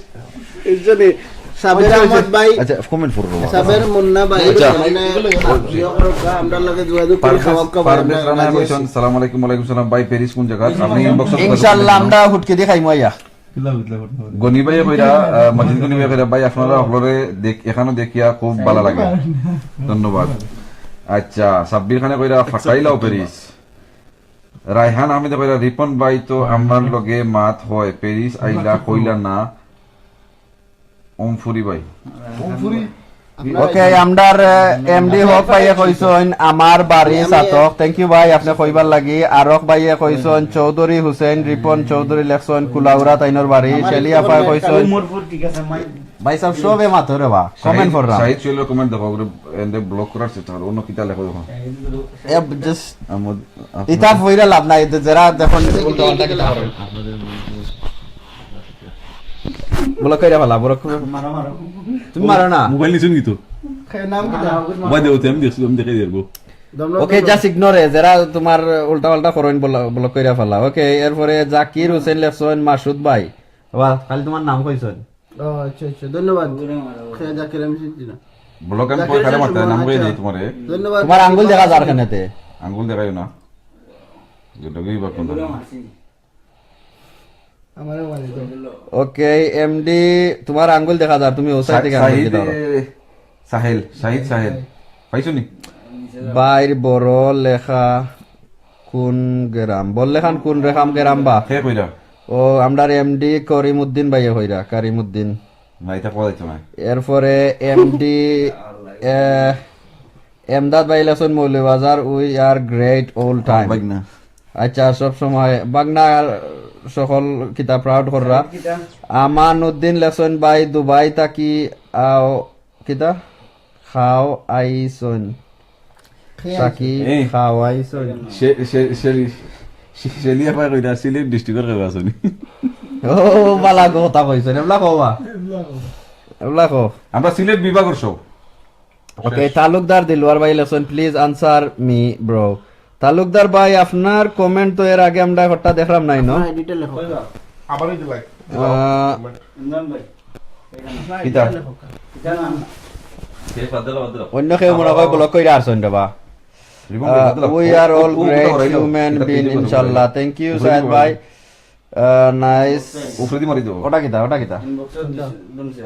এই জন্যে সাবের ওই যে, ওই যে, আহমদ ভাই, আচ্ছা, কমেন্ট পড়ো বাবা। সাবের মুন্না ভাই, আচ্ছা। মানে, ইয়ে করো কা, আমরার লগে যোগাযোগ করি পারভেজ, খাওয়া খাওয়া পারভেজ আমরা রানা রাজি কইছইন, আছি। সালাম আলাইকুম, ওয়ালাইকুম সালাম। ভাই, প্যারিস কোন জায়গা? আপনি ইনবক্সে যোগাযোগ ইনশাআল্লাহ করবেন। আমরা হুটকি দি খাইমু আইয়া। গনি ভাই কইরা, আহ, মজিদ গনি ভাই কইরা, "ভাই, আপনারা হকলরে দেখ-, এখানো দেখিয়া খুব ভালা লাগে।" ধন্যবাদ। আচ্ছা, সাব্বির খানে কইরা, "ফাটাইলাও প্যারিস।" রায়হান আহমেদে কইরা, "রিপন ভাই তো আমার লগে মাত হয়, প্যারিস আইলা কইলা না, ওমফুরি ভাই।" ওমফুরি? OK, আমরার, আহ, এমডি হক ভাইয়ে কইছইন, "আমার বাড়ি সাতক।" Thank you ভাই, আপনে কইবার লাগি। আরক ভাইয়ে কইছইন, "চৌধুরী হুসেন, রিপন চৌধুরী লেখছইন, কুলাউড়া তাইনর বাড়ি।" শেলি আফায় কইছইন, উমরপুর, ঠিক আছে, মাই- ভাই সাহেব, সবে মাতো রে বা, কমেন্ট শাহিদ, পড়রা। শাহিদ চৌধুরীর কমেন্ট দেখো, ওগুলো এনে ব্লক করার চেষ্টা করো, অন্য কিতা লেখো দেখো। এ, just আমার, ইতা আপনার ফইরা লাভ নাই, এতে যারা দেখুন উল্টা পাল্টা কিতা করেন। ব্লক কইরা ফালা, ব্লক কইরা। মারো, মারো। তুমি মারো না। মোবাইল নিছুন কি তো? খে-, নাম কিতা? মোবাইল দেও, আমি দেখছি, আমি দেখাই দিব। দমলা, OK, দমলা। Just ignore, যারা তোমার উল্টা পাল্টা করইন, ব্লক, ব্লক কইরা ফালা। OK, এরপরে জাকির হোসেন লেখছইন, "মাসুদ ভাই।" বাবা, খালি তোমার নাম কইছইন। ও, আচ্ছা, আচ্ছা, ধন্যবাদ। খে-, জাকির, আমি চিনছি না। ব্লক আমি জাকির কই খালে হোসেন মারতে, সুমন, নাম কই আচ্ছা। দেই তোমারে। ধন্যবাদ। তোমার আঙ্গুল দেখা যার কেনেতে? আঙ্গুল দেখাইও না। যেটা কি বা কোন? আমারও মারি দাও। OK, এমডি, তোমার আঙ্গুল দেখা যার, তুমি ও সাইড সা-, থেকে আঙ্গুল সাহিদ, দিতে পারো। এ, সাহেল, শাহিদ সাহেল। পাইছো নি? বাইর বড় লেখা কোন গ্রাম? বড় লেখান কোন রেখাম গ্রাম বা? কে কইরা? ও, আমরার এমডি করিমউদ্দিন ভাইয়ে কইরা, করিমউদ্দিন। না, এটা কওয়া যাইতো না। এরপরে এমডি, এ, এমদাদ ভাই লেখছইন Moulvibazar, we are great all time। ভাই না। আচ্ছা, সব সময় বাগনা সকল কিতা proud কররা। কিতা? আমান উদ্দিন লেখছইন ভাই দুবাই থাকি আও কিতা? খাও আইছইন। খেয়ে থাকি এই। খাও আইছইন। শে-, শে-, শে-, শে-, শেলিয়া ভাই কইরা সিলেট ডিস্ট্রিক্টর কেউ আছইন নি? ও, বালা কথা কইছইন। এবলা কও বা? এবলা কও। আমরা সিলেট বিভাগর সব। OK, শেষ। তালুকদার দিলওয়ার ভাই লেখছইন, "Please answer me, bro." Talukdar ভাই, আপনার কমেন্ট তো এর আগে আমরা একটা দেখলাম নাই, no? আপনার আইডিটা লেখো। আবার এই যে লাইক। আহ, ইমরান ভাই। কিতা? কিতা নাম? অন্য কেউ মনে হয় ব্লক কইরা আছইন রে বা। রিপন ভাই, আহ, বাদ দাও। We are all great human being, ইনশাআল্লাহ। Thank you, সায়েদ ভাই। আহ, নাইস। উফরেদি মারি দেবো। ওটা কিতা? ওটা কিতা? ইনবক্সে দিছি, দিছি।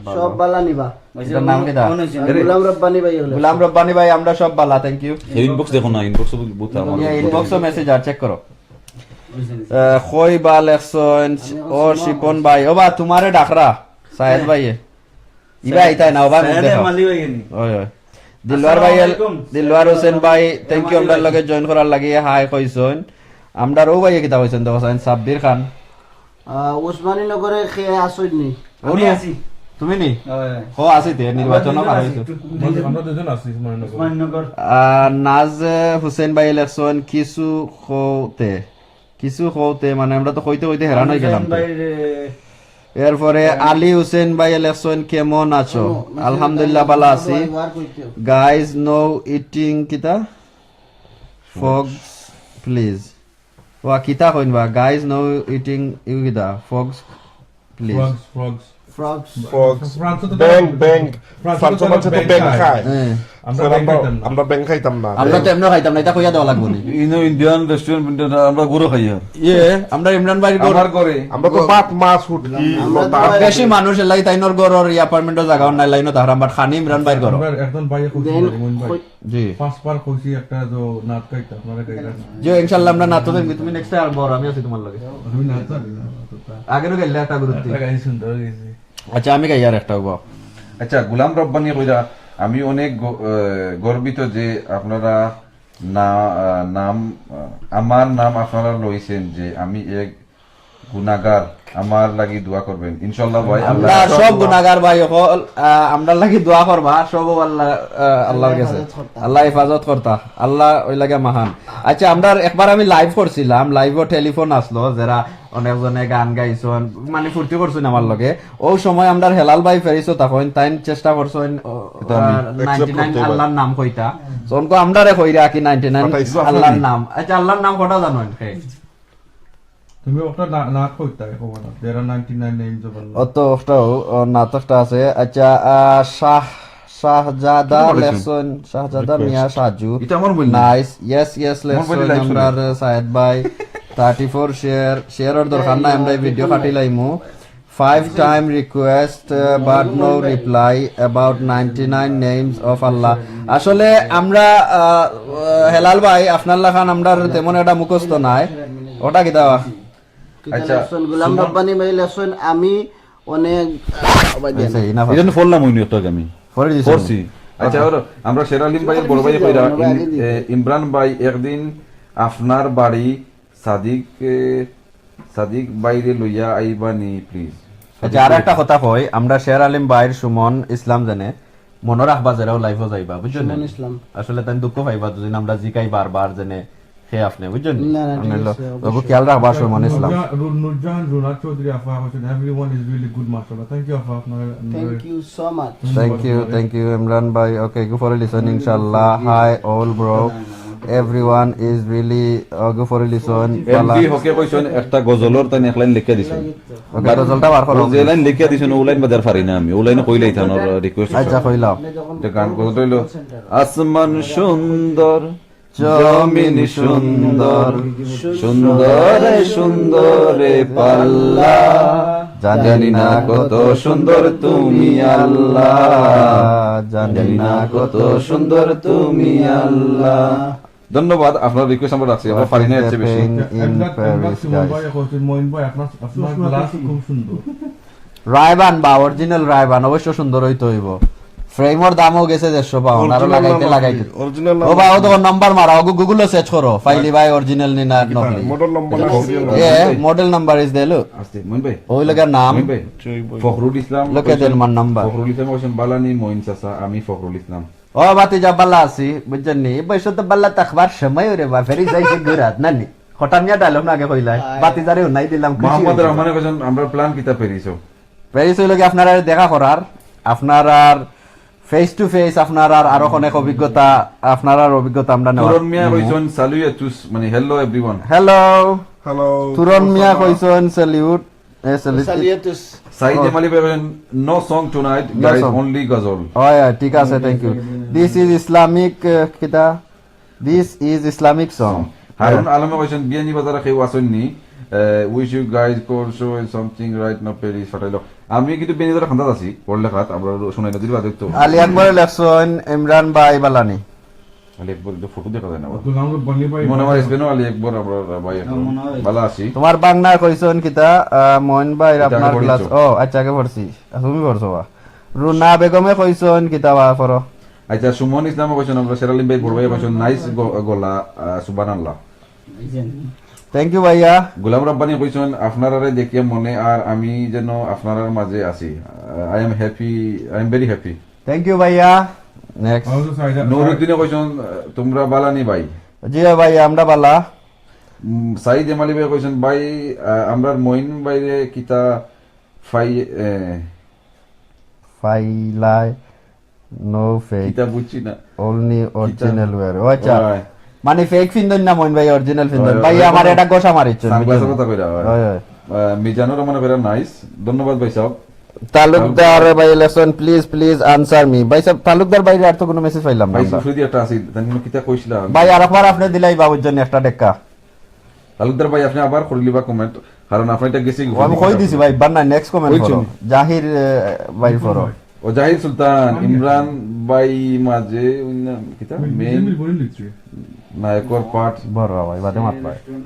সব বালা নিবা। এটার নাম কিতা? গোলাম রব্বানি ভাই হলো। গোলাম রব্বানি ভাই, আমরা সব বালা, thank you। এই ইনবক্স দেখো না, ইনবক্সে বহুত আমার ইয়া, ইনবক্সও মেসেজ আর চেক করো। আহ, কই বা লেখছইন, ও শিপন ভাই, ও বা তোমারে ডাকরা, সায়েদ ভাইয়ে। ইবা আইতায় না, ও ভাই, মুখ সায়েদ দেখাও। মালি ভাই নি। ওই, ওই। দিলওয়ার ভাই, আসসালামু আলাইকুম। দিলওয়ার হোসেন ভাই, thank you, আমরার লগে জয়েন করার লাগি, হাই কইছইন। আমরার ও ভাইয়ে কিতা কইছইন, দেখো চাইন, সাব্বির খান। আহ, উসমানীনগরে কে আছইন নি? আমি আছি। তুমি নি? হয়, হয়। ও, আছি তে, নির্বাচন আমরা দুজন আছি। আমরা দুজন আছি, উসমানীনগর। উসমানীনগর। আহ, নাজ হোসেন ভাই লেখছইন, কিছু কওতে, কিছু কওতে, মানে আমরা তো কইতে কইতে হেরান হয়ে গেলাম তো। ভাই, এ, এরপরে আলী হোসেন ভাই লেখছইন, "কেমন আছো?" আলহামদুলিল্লাহ, ভালা আছি। Guys, no eating কিতা? Frogs, please. ওয়া কিতা কইন বা? Guys, no eating, ইউ কিতা? Frogs, please. Frogs, frogs. Frogs. Frogs. France তো ব্যাঙ, ব্যাঙ। France তো France তো ব্যাঙ খায়। হ্যাঁ। আমরা আমরা ব্যাঙ খাইতাম না। আমরা তো এমনেও খাইতাম না, ইটা কইয়া দেওয়া লাগবো নি? ইনো Indian restaurant, আমরা গরু খাই আর। ইয়ে, আমরা ইমরান ভাইর গরু। আমরা তো ভাত, মাছ, হুটকি, লতা। বেশি মানুষ এর লাগি তাইনর ঘরর ই apartment-ও জাগা নাই, লাইনও তাহার, but খানি ইমরান ভাইর ঘরো। আমরা একজন ভাইয়ে কইছিল, মোমিন ভাই। জি। পাঁচবার কইছি একটা যে নাত গাইতা, আপনারা গাইলা না। জি, ইনশাআল্লাহ আমরা নাত গাইমু, তুমি next time আর বর, আমি আছি তোমার লগে। আমি নাত জানি না, অতটা। আগেরও গাইলে একটা গুরুত্ব। একটা গাইছি, সুন্দর গাইছি। আচ্ছা, আমি গাই আর একটা, ওবা। আচ্ছা, গোলাম রব্বানি কইরা, "আমি অনেক গ-, আহ, গর্বিত যে আপনারা না, আহ, নাম, আহ, আমার নাম আপনারা লইছেন যে আমি এক গুনাগার, আমার লাগি দোয়া করবেন।" ইনশাআল্লাহ ভাই, আমরা আল্লাহ সব গুনাগার ভাই অকল, আহ, আমরার লাগি দোয়া করবা, সব আল্লাহ, আহ, আল্লাহর কাছে। আল্লাহ হেফাজত করতা। আল্লাহ ওই লাগে মহান। আচ্ছা, আমরার একবার আমি live করছিলাম, live-ও telephone আসলো, যারা অনেকজনে গান গাইছইন, মানে ফুর্তি করছইন আমার লগে। ওই সময় আমরার হেলাল ভাই প্যারিসো থাকইন, তাইন চেষ্টা করছইন, ও, এটা আমি। আহ, ninety nine আল্লাহর নাম কইতা। So, ওনকো আমরারে কইরা কি ninety nine আল্লাহর নাম। আচ্ছা, আল্লাহর নাম কটা জানইন? তুমি ওটা না, না কইতা, কইবা না। There are ninety nine names of Allah. অত ওটাও, ও, না তো একটা আছে। আচ্ছা, আহ, শাহ, শাহজাদা লেখছইন, শাহজাদা মিয়া সাজু। এটা আমার বই না। Nice, yes, yes, লেখছইন আমরার সায়েদ ভাই। Thirty four share, share-র দরকার নাই, আমরা এই video কাটি লাইমু। Five time request, uh, but no reply about ninety nine names of Allah. আসলে আমরা, আহ, আহ, হেলাল ভাই, আপনার লাখান আমরার তেমন একটা মুখস্থ নাই। ওটা কিতা? আচ্ছা, গোলাম রব্বানি ভাই লেখছইন, আমি অনেক, আহ, আচ্ছা, enough আছে। এটা পড়লাম ওই নিয়ে একটা আমি। পড়ে দিছি। পড়ছি। আচ্ছা, ওর, আমরা শের আলিম ভাই, বড় ভাই কইরা, ইম-, এ, ইমরান ভাই একদিন আপনার বাড়ি সাদিক, এ, সাদিক ভাইরে লইয়া আইবা নি, please? আচ্ছা, আর একটা কথা কই, আমরা শের আলিম ভাইর সুমন ইসলাম জানে, মনো রাখবা যারাও live-ও যাইবা, বুঝছইন নি? সুমন ইসলাম। আসলে তাইন দুঃখ পাইবা যদি আমরা জিকাই বারবার জানে কে আপনে, বুঝছইন নি? না, না, ঠিক আছে, অবশ্যই। খেয়াল রাখবা সুমন ইসলাম। নুরজা-, রু-, নুরজাহান রুনা চৌধুরী আফা কইছইন, "Everyone is really good, মাশাআল্লাহ।" Thank you আফা, আপনার, আপনার Thank you so much. Thank you, thank you, Imran ভাই। Okay, go for a listen, ইনশাআল্লাহ। Hi, all bro. Everyone is really, uh, go for a listen. MD হকে কইছইন একটা গজলর তাইন এক লাইন লেখিয়া দিছইন। Okay, গজলটা বার করো। যে লাইন লেখিয়া দিছইন, ও লাইন বাজার পারি না আমি। ও লাইন কইলাই তান ওর request। আচ্ছা, কইলাও। এটা গান গজলটা অইলো, আসমান সুন্দর, জমিন সুন্দর, সুন্দরে সুন্দরে পাল্লা, জানি না কত সুন্দর তুমি আল্লাহ, জানি না কত সুন্দর তুমি আল্লাহ। ধন্যবাদ, আপনার request আমরা রাখছি, আমরা পারি না এর চেয়ে বেশি। What is happening in Paris, guys? Moeen ভাই, আপনার, আপনার glass খুব সুন্দর। রায়বান বা original রায়বান অবশ্য সুন্দর অইতে অইবো। Frame-র দামও গেছে দেড়শো pound, আরো লাগাইতে লাগাইতে। Original ও ভাই, ও তো number মারা, ও Google-ও search করো, পাইলিবায় original নি না নকলি। Model number না serial number। A, model number is there, look। আস্তে, মইন ভাই। ওই লগের নাম। মইন ভাই। ফখরুল Islam. Look at that, my number। Fakhrul ইসলাম কইছইন, "বালা নি মইন চাচা, আমি ফখরুল ইসলাম।" ও ভাতিজা, বালা আছি, বুঝছইন নি? এই বয়সো তো বালা থাকবার সময় ওরে বাপ, ফেরি যাইছে ঘুরাত, না নি? হঠাৎ মিয়া dialogue না আগে কইলাই। ভাতিজারে হুনাই দিলাম, খুশি মোহাম্মদ রহমানে কইছইন, "আমরা plan কিতা প্যারিসো?" প্যারিস অইলো কি আপনারার দেখা করার, আপনারার face to face, আপনারার আরো অনেক অভিজ্ঞতা, আপনারার অভিজ্ঞতা আমরা নেওয়ার। তুরন মিয়া কইছইন, "Saludos, মানে, hello everyone." Hello. Hello. Turan মিয়া কইছইন, "Salute." এ, salute. Saludos. সাইদ জামালি কইছইন, "No song tonight, guys, only ghazal." অয়, অয়, ঠিক আছে, thank you. This is Islamic, আহ, কিতা? This is Islamic song. Harun আলমে কইছইন, "বিয়ানীবাজারে কেউ আছইন নি? আহ, wish you guys call show and something right now, Paris ফাটাইলো।" আমি কিন্তু বিয়ানীবাজার খান্দাত আছি, পড়লে খাত, আমরা শুনাই নদীর বাদে তো। আলী আকবরে লেখছইন, "ইমরান ভাই বালা নি?" আলী আকবর, এটা ফটো দেখা যায় না, বাবা। মনে হয় স্পেনও আলী আকবর, আমরা ভাই আকবর। বালা আছি। তোমার বাংলা কইছইন কিতা? আহ, মইন ভাই, আপনার glass। ও, আচ্ছা, আগে পড়ছি। আচ্ছা, তুমি পড়ছো বা। রুনা বেগমে কইছইন কিতা বা পড়ো। আচ্ছা, সুমন ইসলামে কইছইন, আমরা শের আলিম ভাই, বড় ভাই কইছইন, "Nice গ-, গলা, আহ, সুবহানাল্লাহ।" Thank you ভাইয়া। গোলাম রব্বানি কইছইন, "আপনারারে দেখিয়া মনে আর আমি যেন আপনারার মাঝে আছি। I am happy, I am very happy।" Thank you ভাইয়া। Next। নুরুদ্দিনে কইছইন, "তোমরা বালা নি ভাই?" জি ভাইয়া, আমরা বালা। উম, সাইদ এমালি ভাই কইছইন, "ভাই, আহ, আমরার মইন ভাইরে কিতা ফাই এ, ফাইলাই, no fake, কিতা বুঝছি না। only original wear. ও আচ্ছা, ওই। মানে ফেক ফিন্দন না মইন ভাই, অরিজিনাল ফিন্দন। ওই, ভাই ওই, আমার ওই। এটা গোসা মারিচ্ছন, সানগ্লাসের বুঝছেন? কথা কইরা, ওই। ওই, ওই। আহ, মিজানুর রহমানে কইরা নাইস, ধন্যবাদ ভাই সাহেব। তালুকদার ভাই lesson, please please answer me. ভাই সাহেব, তালুকদার ভাইরে আর তো কোনো মেসেজ পাইলাম না ভাই আমরা। সুফ্রিদি একটা আছে, তাই নিয়ে কিতা কইছিলাম? ভাই আর একবার আপনি দিলাই বাবুর জন্য একটা টেক্কা। তালুকদার ভাই, আপনি আবার করে লিবা কমেন্ট, কারণ আপনি এটা গেছি ও, আমি কই দিছি ভাই, বার না, নেক্সট কমেন্ট কইছো করো। নি? জাহির আহ, ভাই করো। ও জাহির সুলতান, ইমরান ভাই মাঝে ওই না, কিতা? মেইন মেইন বলে নিচ্ছে। নায়কর পার্ট। বড় ভাই, বাদে মাত ভাই।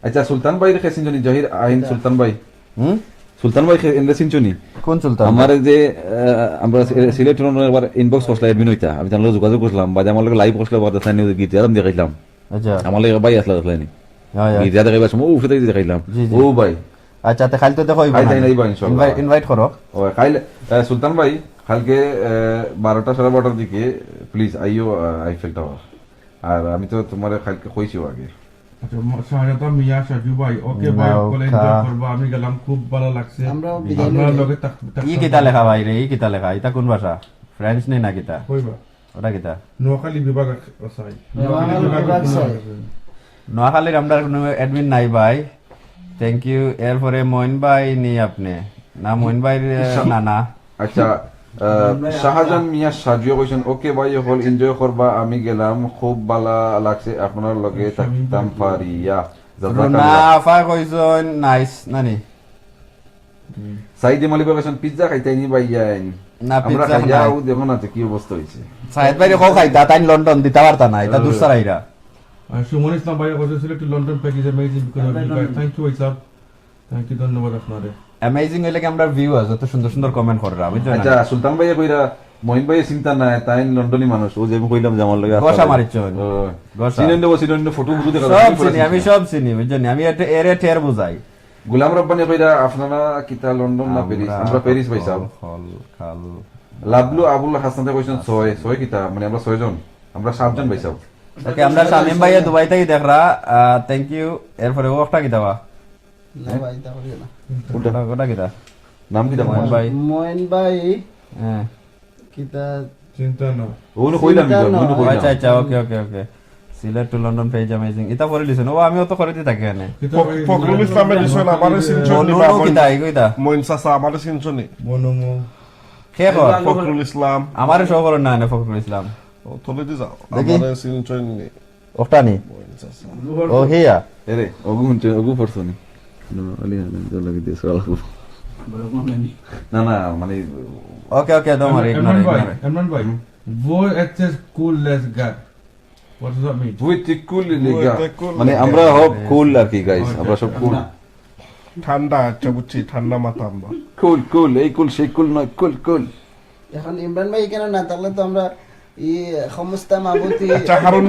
আচ্ছা, সুলতান ভাই রেখে চিনছনি, জাহির আহিন সুলতান ভাই। হুম? সুলতান ভাই খে-, এনরে চিনছনি? কোন সুলতান? আমার যে, আহ, আমরা সি-, সিলেট রুমে একবার ইনবক্স করছিলাম অ্যাডমিন হইতা, আমি তার লগে যোগাযোগ করছিলাম, বাদে আমার লগে লাইভ করছিল, বাদে তাই নিয়ে গিয়ে আমি দেখাইলাম। আচ্ছা। আমার লগে ভাই আসলে আসলে নি। হ্যাঁ, হ্যাঁ। গির্জা দেখাইবার সময়, ও উঠে দেখি দেখাইলাম। জি, জি। ও ভাই। আচ্ছা, তো খালি তো দেখো আই তাই নাই বা ইনশাআল্লাহ। ইনভাইট, ইনভাইট করো। ও, কাইল, আহ, সুলতান ভাই, কালকে, আহ, বারোটা, সাড়ে বারোটার দিকে প্লিজ আইও, আহ, আইফেল টাওয়ার। আর আমি তো তোমারে কালকে কইছিও আগে। আচ্ছা, ম-, শাহজাদা মিয়া সাজু ভাই, ওকে ভাই, না, ওকে ওটা- এনজয় করবা, আমি গেলাম, খুব ভালো লাগছে। আমরাও বিদায় আপনার নিলাম। লগে থাক-, থাকতাম। ই কিতা লেখা ভাই রে, ই কিতা লেখা? এটা কোন ভাষা? ফ্রেঞ্চ নি না কিতা? কইবা। ওটা কিতা? নোয়াখালী বিভাগ আছে। নোয়াখালী বিভাগ আছে। নোয়াখালীর আমরা কোনো অ্যাডমিন নাই ভাই। Thank you. এরপরে মইন ভাই নি আপনি? না, মইন ভাইর আহ, না, না। আচ্ছা, আহ, শাহজাহান মিয়া সাজুয়ে কইছেন, "ওকে ভাই, হল এনজয় করবা, আমি গেলাম, খুব ভালা লাগছে আপনার লগে থাকতাম পারিয়া।" রুনা আফা কইছন নাইস নানি। সাইদে মালিবা কইছেন, "পিৎজা খাইতাই নি ভাই আইন?" না, আমরা পিৎজা খাইয়া নাই। ও দেখো না যে কি অবস্থা হইছে। সাইদ ভাই কো খাইতা, তাই লন্ডন দিতা পারতা না, এটা দুসরা আইরা। আর সুমন ইসলাম ভাই কইছে, "Select to London page is amazing because of you guys." Thank you ভাই সাহেব। Thank you, ধন্যবাদ আপনারে। অ্যামেজিং হইলে কি আমরা ভিউ আছে, যত সুন্দর সুন্দর কমেন্ট কররা, বুঝছো না? আচ্ছা, সুলতান ভাইয়ে কইরা, মইন ভাইয়ে চিন্তা নাই, তাই লন্ডনি মানুষ, ও যে আমি কইলাম যে আমার লগে গোসা আসলে। মারিচ্ছন। ও, গোসা। চিনইন দেবো, চিনইন দেবো, ফটো ফটো দেখা সব যায়, চিনি, আমি সব চিনি, বুঝছো নি? আমি এটা এরে ঠের বুঝাই। গোলাম রব্বানি কইরা, "আপনারা কিতা লন্ডন না প্যারিস?" আমরা প্যারিস ভাই সাহেব। খাল, খাল। লাভলু আবুল হাসান কইছেন, "ছয়, ছয় কিতা?" মানে আমরা ছয়জন, আমরা সাতজন ভাই সাহেব। ওকে, আমরা শামীম ভাইয়ে দুবাই থাকি দেখরা, থ্যাংক ইউ। এরপরে ও একটা কিতা বা? না ভাই, তা করিও না। ওটা, ওটা কিতা? নাম কিতা? মইন ভাই। মইন ভাই, হ্যাঁ। কিতা? চিন্তা না। ওগুলো কইলাম, চিন্তা ওগুলো নয়। কইলাম। আচ্ছা, আচ্ছা, okay, okay, okay. Sylhet to London page amazing. এটা পড়ে দিছেন। ও, আমি অত করে দি থাকি এনে। কিতা ফখ-, ভাই? ফখরুল ইসলামে দিছেন, আমারে চিনছনি মনু বা মনু মইন-, কিতা, এই কিতা? মইন চাচা, আমারে চিনছনি। মনমো। কে কর? ফখরুল ইসলাম। আমারে শো করেন না এনে ফখরুল ইসলাম। ও, থলে দি যাও। দেখি। আমারে চিনছনি। ওটা নি? মইন চাচা। ও হিয়া। এরে, ওগু হুনছে, ওগু পড়ছো নি? না, আলি আনন্দ লাগি দিয়েছে, ওরা খুব। না, না, মানে, ওকে, ওকে, don't worry, ignore, ইমরান ভাই, ignore. ইমরান ভাই, হুম। वो अच्छे cool less guy। What does that mean? বুঝতে কুল লেগা। বুঝতে কুল মানে, লেগা। আমরা হব কুল আর কি, গাইস, আমরা সব কুল। ঠান্ডা, আচ্ছা, বুঝছি, ঠান্ডা মাথা আমরা। কুল, কুল, এই কুল, সেই কুল নয়, কুল, কুল। এখন ইমরান ভাই এখানে না থাকলে তো আমরা ই সমস্ত মাবুতি আচ্ছা, হারুন।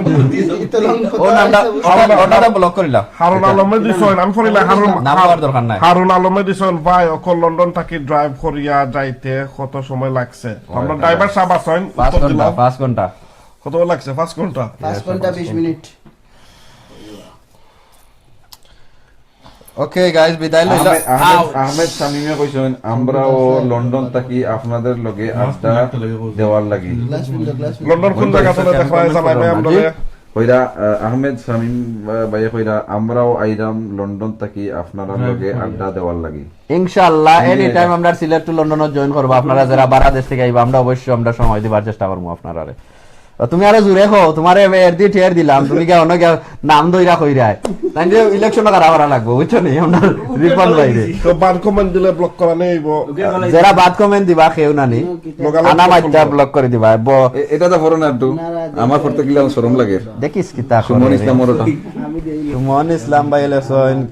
ইতলন ও নামটা, ওটা, ওটা ব্লক করিলা। হারুন আলমে দিছইন, আমি পড়ি না, হারুন, নাম হারুন, বলার দরকার নাই। হারুন আলমে দিছইন, ভাই, অকল লন্ডন থাকি ড্রাইভ করিয়া যাইতে কত সময় লাগছে? আমরা ড্রাইভার সাহেব আছইন, পাঁচ উত্তর ঘন্টা, দিলাম। পাঁচ ঘন্টা। কত লাগছে? পাঁচ ঘন্টা। পাঁচ ঘন্টা বিশ মিনিট। ওকে, গাইস, বিদায় লইলা। আহমেদ, আহমেদ, আহমেদ শামীমে কইছেন, "আমরাও লন্ডন থাকি আপনাদের লগে আড্ডা দেওয়ার লাগি।" Glass filter, glass filter. London কোন জায়গা চলে দেখায় জানাইবে আমরা। কইরা, আহ, আহমেদ শামীম, আহ, ভাইয়ে কইরা, "আমরাও আইরাম লন্ডন থাকি আপনারা লগে আড্ডা দেওয়ার লাগি।" ইনশাআল্লাহ, এনি টাইম আমরা সিলেট টু লন্ডন জয়েন করবো। আপনারা যারা বারা দেশ থাকি আইবা, আমরা অবশ্যই আমরা সময় দিবার চেষ্টা করবো আপনারারে। আর তুমি আরো জুরে কও, তোমারে এর দি ঠের দিলাম, তুমি গিয়া অন্য গিয়া নাম দইরা কইরায়। তাই যে ইলেকশন খারাপ করা লাগবো, বুঝছো নি? আমরা রিফান্ড বাইরে। তো বাদ কমেন্ট দিলে ব্লক করা নেই। যারা বাদ কমেন্ট দিবা, কেউ না নি। লগালগ আনা block মাত্রা করবো। ব্লক করে দিবা। ব-, এ-, এটা তো ফরো না একটু। আমার পড়তে গেলে আমার শরম লাগে। দেখিস কিতা সুমন করে রে। ইসলাম ওর ওটা। সুমন ইসলাম ভাই লেসন।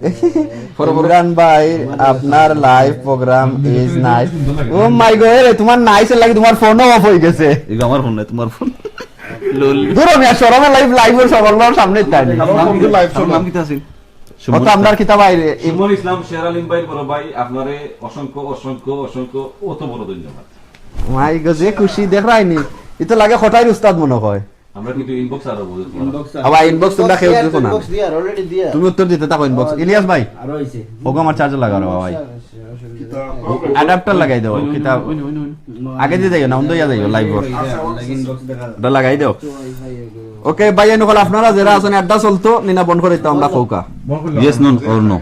ইমরান ভাই, আপনার লাইভ প্রোগ্রাম ইজ নাইস। ও মাই গড, এরে, তোমার নাইস লাগি তোমার ফোনও অফ হয়ে গেছে। এই আমার ফোন নাই, তোমার ফোন। লল। দূর মিয়া, শরমে লাইভ, লাইভের সবার সামনে তাই নি। আমার ফোন দিয়ে লাইভ চলে। নাম কিতা আছে? অত আমরার কিতা বাইরে। সুমন ইসলাম শের আলিম ভাইর বড় ভাই, আপনারে অসংখ্য, অসংখ্য, অসংখ্য অত বড় ধন্যবাদ। মাই গো, যে খুশি দেখরায়নি। ইতো লাগে খটাইর উস্তাদ মনে হয়। আমরা কিন্তু ইনবক্স আরো বলতে পারবো। আবার ইনবক্স তোমরা কেউ দেখো না। ইনবক্স দিয়ার, already দিয়ার। তুমি উত্তর দিতে থাকো ইনবক্স। ইলিয়াস ভাই, আরো হইছে। ওগো আমার চার্জার লাগাও রে বাবা ভাই। অ্যাডাপ্টার লাগাই দেও, কিতা? আগে দিয়ে যাইও না, অন্ধ হইয়া যাইও, লাইভ। ওটা লাগাই দেও। ওকে, ভাই, এনে হল আপনারা যারা আছেন, অ্যাডটা চলতো, নিনা বন্ধ করে দিতাম আমরা খৌকা। Yes, no, or no?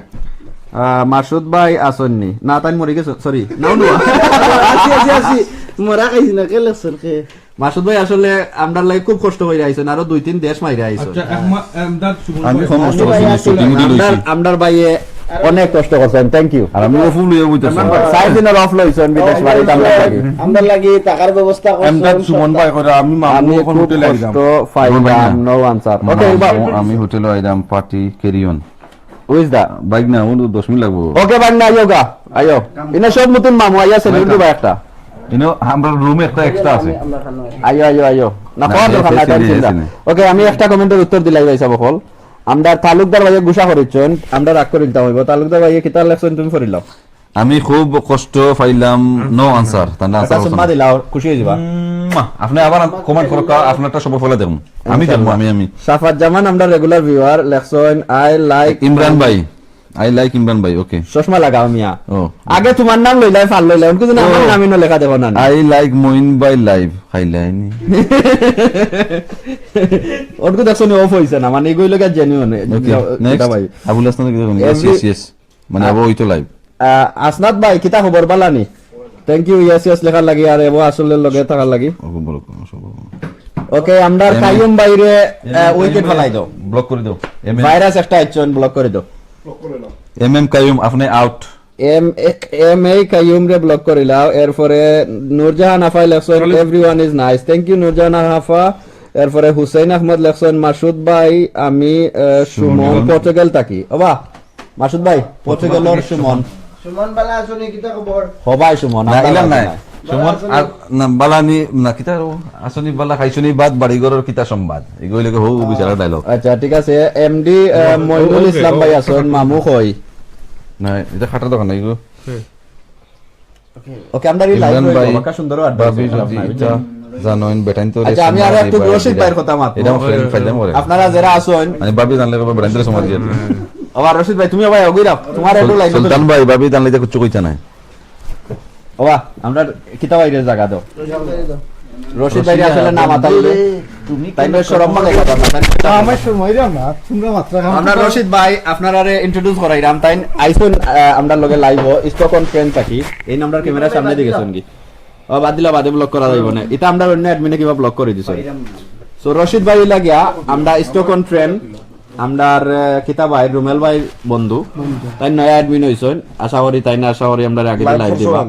আহ, মাসুদ ভাই আছেন নি? না, তাই মরে গেছে, সরি। নাও, নো। আছি, আছি, আছি। মরা খাইছি না, কে লেখছেন, কে? মাসুদ ভাই আসলে আমরার লাগি খুব কষ্ট কইরা আইছেন, আরো দুই তিন দেশ মাইরা আইছেন। আচ্ছা, এক মা-, এমদাদ সুমন আমি ভাই। কম কষ্ট আমি করছি, ভাই না, আছি। শুটিং উঠি আমরার, লইছি। আমরার ভাইয়ে অনেক কষ্ট করছেন, thank you। আর আমি অফ লইয়া বইতেছি। চার দিনের অফ লইছেন বিদেশ বাড়িত আমরার লাগি। আমরার লাগি টাকার ব্যবস্থা করছেন, এমদাদ সুমন ভাই করে আমি মামু আমি এখন খুব হোটেলে আইলাম। কষ্ট পাইলাম, সুমন ভাই না। No answer। মামু, ওকে, বাবু। আমি হোটেলে আইলাম, party carry on. Who is that? Bike না, ওর দশ মিনিট লাগবো। ওকে, বাইক না, আইও গা, আইও। ইনো সব নতুন মামু আইয়া সেলুট দিবা একটা। ইনো আমরা রুমে একটা এক্সট্রা আছে। আইও, আইও, আইও। না, না, কওয়ার এই দরকার নাই, সেই টাইম সিরিয়াস চিন্তা। নেই। ওকে, আমি একটা কমেন্টের উত্তর দিলাই ভাই সাব অকল। আমরা তালুকদার ভাইয়ে গুসা করিছইন, আমরা রাগ করি দিতাম হইব। তালুকদার ভাইয়ে কিতা লেখছইন তুমি পড়িলাও। আমি খুব কষ্ট পাইলাম, no answer। তার না একটা answer চুম্মা করতাম। দিলাও, খুশি হয়ে যাবা। উম, আপনি আবার কমেন্ট করো, কা-, আপনারটা সব ফেলে দেখুন। আমি দেখবো, আমি, আমি। সাফাত জামান, আমরা রেগুলার ভিউয়ার, লেখছইন, I like ইমরান ভাই। I like ইমরান ভাই, ওকে। চশমা লাগাও মিয়া। ও। আগে তোমার নাম লইলাই, ফাল লইলাই, অনকু যেন আমার ও। নামই না লেখা দেখো না। I like মঈন ভাই লাইভ, খাইলাইনি। অনকু দেখছো নি, অফ হইছে না, মানে এগুলো গা জেনুইন। ওকে, এটা next। ভাই। আবুল হাসান কি দেখুন? Yes, every yes, yes। মানে, আ-, আবু ওই তো লাইভ। আ, আসনাদ ভাই, কিতা খবর, বালা নি? Thank you, yes, yes লেখার লাগি, আর এবো আসলে লগে থাকার লাগি। ওকে, বলো, কোনো সমস্যা নেই। ওকে, আমরার এম এম কাইয়ুম ভাইরে, এম এম আ, উইকেট কাইয়ুম ফালাই দাও। ব্লক করে দাও। এম এম ভাইরাস একটা আইছইন, ব্লক করে দাও। এম এম কাইয়ুম, আপনি out. M A, M A Qayyum রে ব্লক করিলাও। এরপরে নূরজাহান আফাই লেখছইন, চলো। Everyone is nice। Thank you, Nurjahan আফা। এরপরে হুসেন আহমদ লেখছইন, মাসুদ ভাই, আমি, আহ, সুমন, সুমন। পর্তুগাল থাকি। ওবা, মাসুদ ভাই, পর্তুগালর সুমন। সুমন বালা আছো নি, কিতা খবর? হবাই সুমন, না, আমরা ইলাম বালা নাই। নাই। সুমন, বালা আছো নি? আর, না, বালা নি, না, কিতা রো-, আছো নি বালা, খাইছো নি ভাত, বাড়ি ঘরর কিতা সংবাদ? এগুলো লাগে হো বিচারা ডায়লগ। আচ্ছা, ঠিক আছে। এমডি, আহ, ও, ও, মইনুল ওকে, ইসলাম ভাই ওকে। আছইন, মামু কই? না, এটা খাটার দোকান না, এগুলো। হুম। ওকে, আমরা এই ইমরান লাইভ ভাই, বাবা, সুন্দর আড্ডা ভাবি হইছে, যদি খারাপ না, ইচ্ছা বুঝছেন? জানোইন, বেটাইন তো আচ্ছা, আমি রেশন আরো ভাই, একটু ভাই, রশিদ ভাই। ভাইর কথা মাত। এটা আমার ফ্রেন্ড ফাইলাম করে। আপনারা যারা আছইন, মানে, ভাবি জানলে বাবা ব্র্যান্ডের সমাজ দিয়ে। আবার রশিদ ভাই, তুমি আবার অগিরা, তোমার একটু সুল-, লাইন সুলতান ভাই, ভাবি জানলে তো কিচ্ছু কইতা নাই। ওবা, আমরা কিতা বাইরে জায়গা দাও। রশিদ ভাই আসলে না মাতাইলে, তুমি তাই নয় শরম মানে কথা না, তাই না, আমার সময় দাও না, তোমরা মাত্র খাও। আমরা রশিদ ভাই, আপনারারে ইন্ট্রোডিউস করাইলাম, তাই আইছইন, আহ, আমরা লগে লাইভ, স্টক অন ট্রেন থাকি। এই নাম্বার ক্যামেরার সামনে দিকে গেছেন কি? ও, বাদ দিলা, বাদে ব্লক করা যাইব না। এটা আমরা অন্য অ্যাডমিনে কিবা ব্লক করে দিছে। So, রশিদ ভাই লাগিয়া, আমরা স্টক অন ট্রেন, আমরার, আহ, কিতা ভাই, রুমেল ভাই বন্ধু, তাই নয়া অ্যাডমিন হইছইন। আশা করি, তাই না, আশা করি আমরা আগে লাইভ দিবা।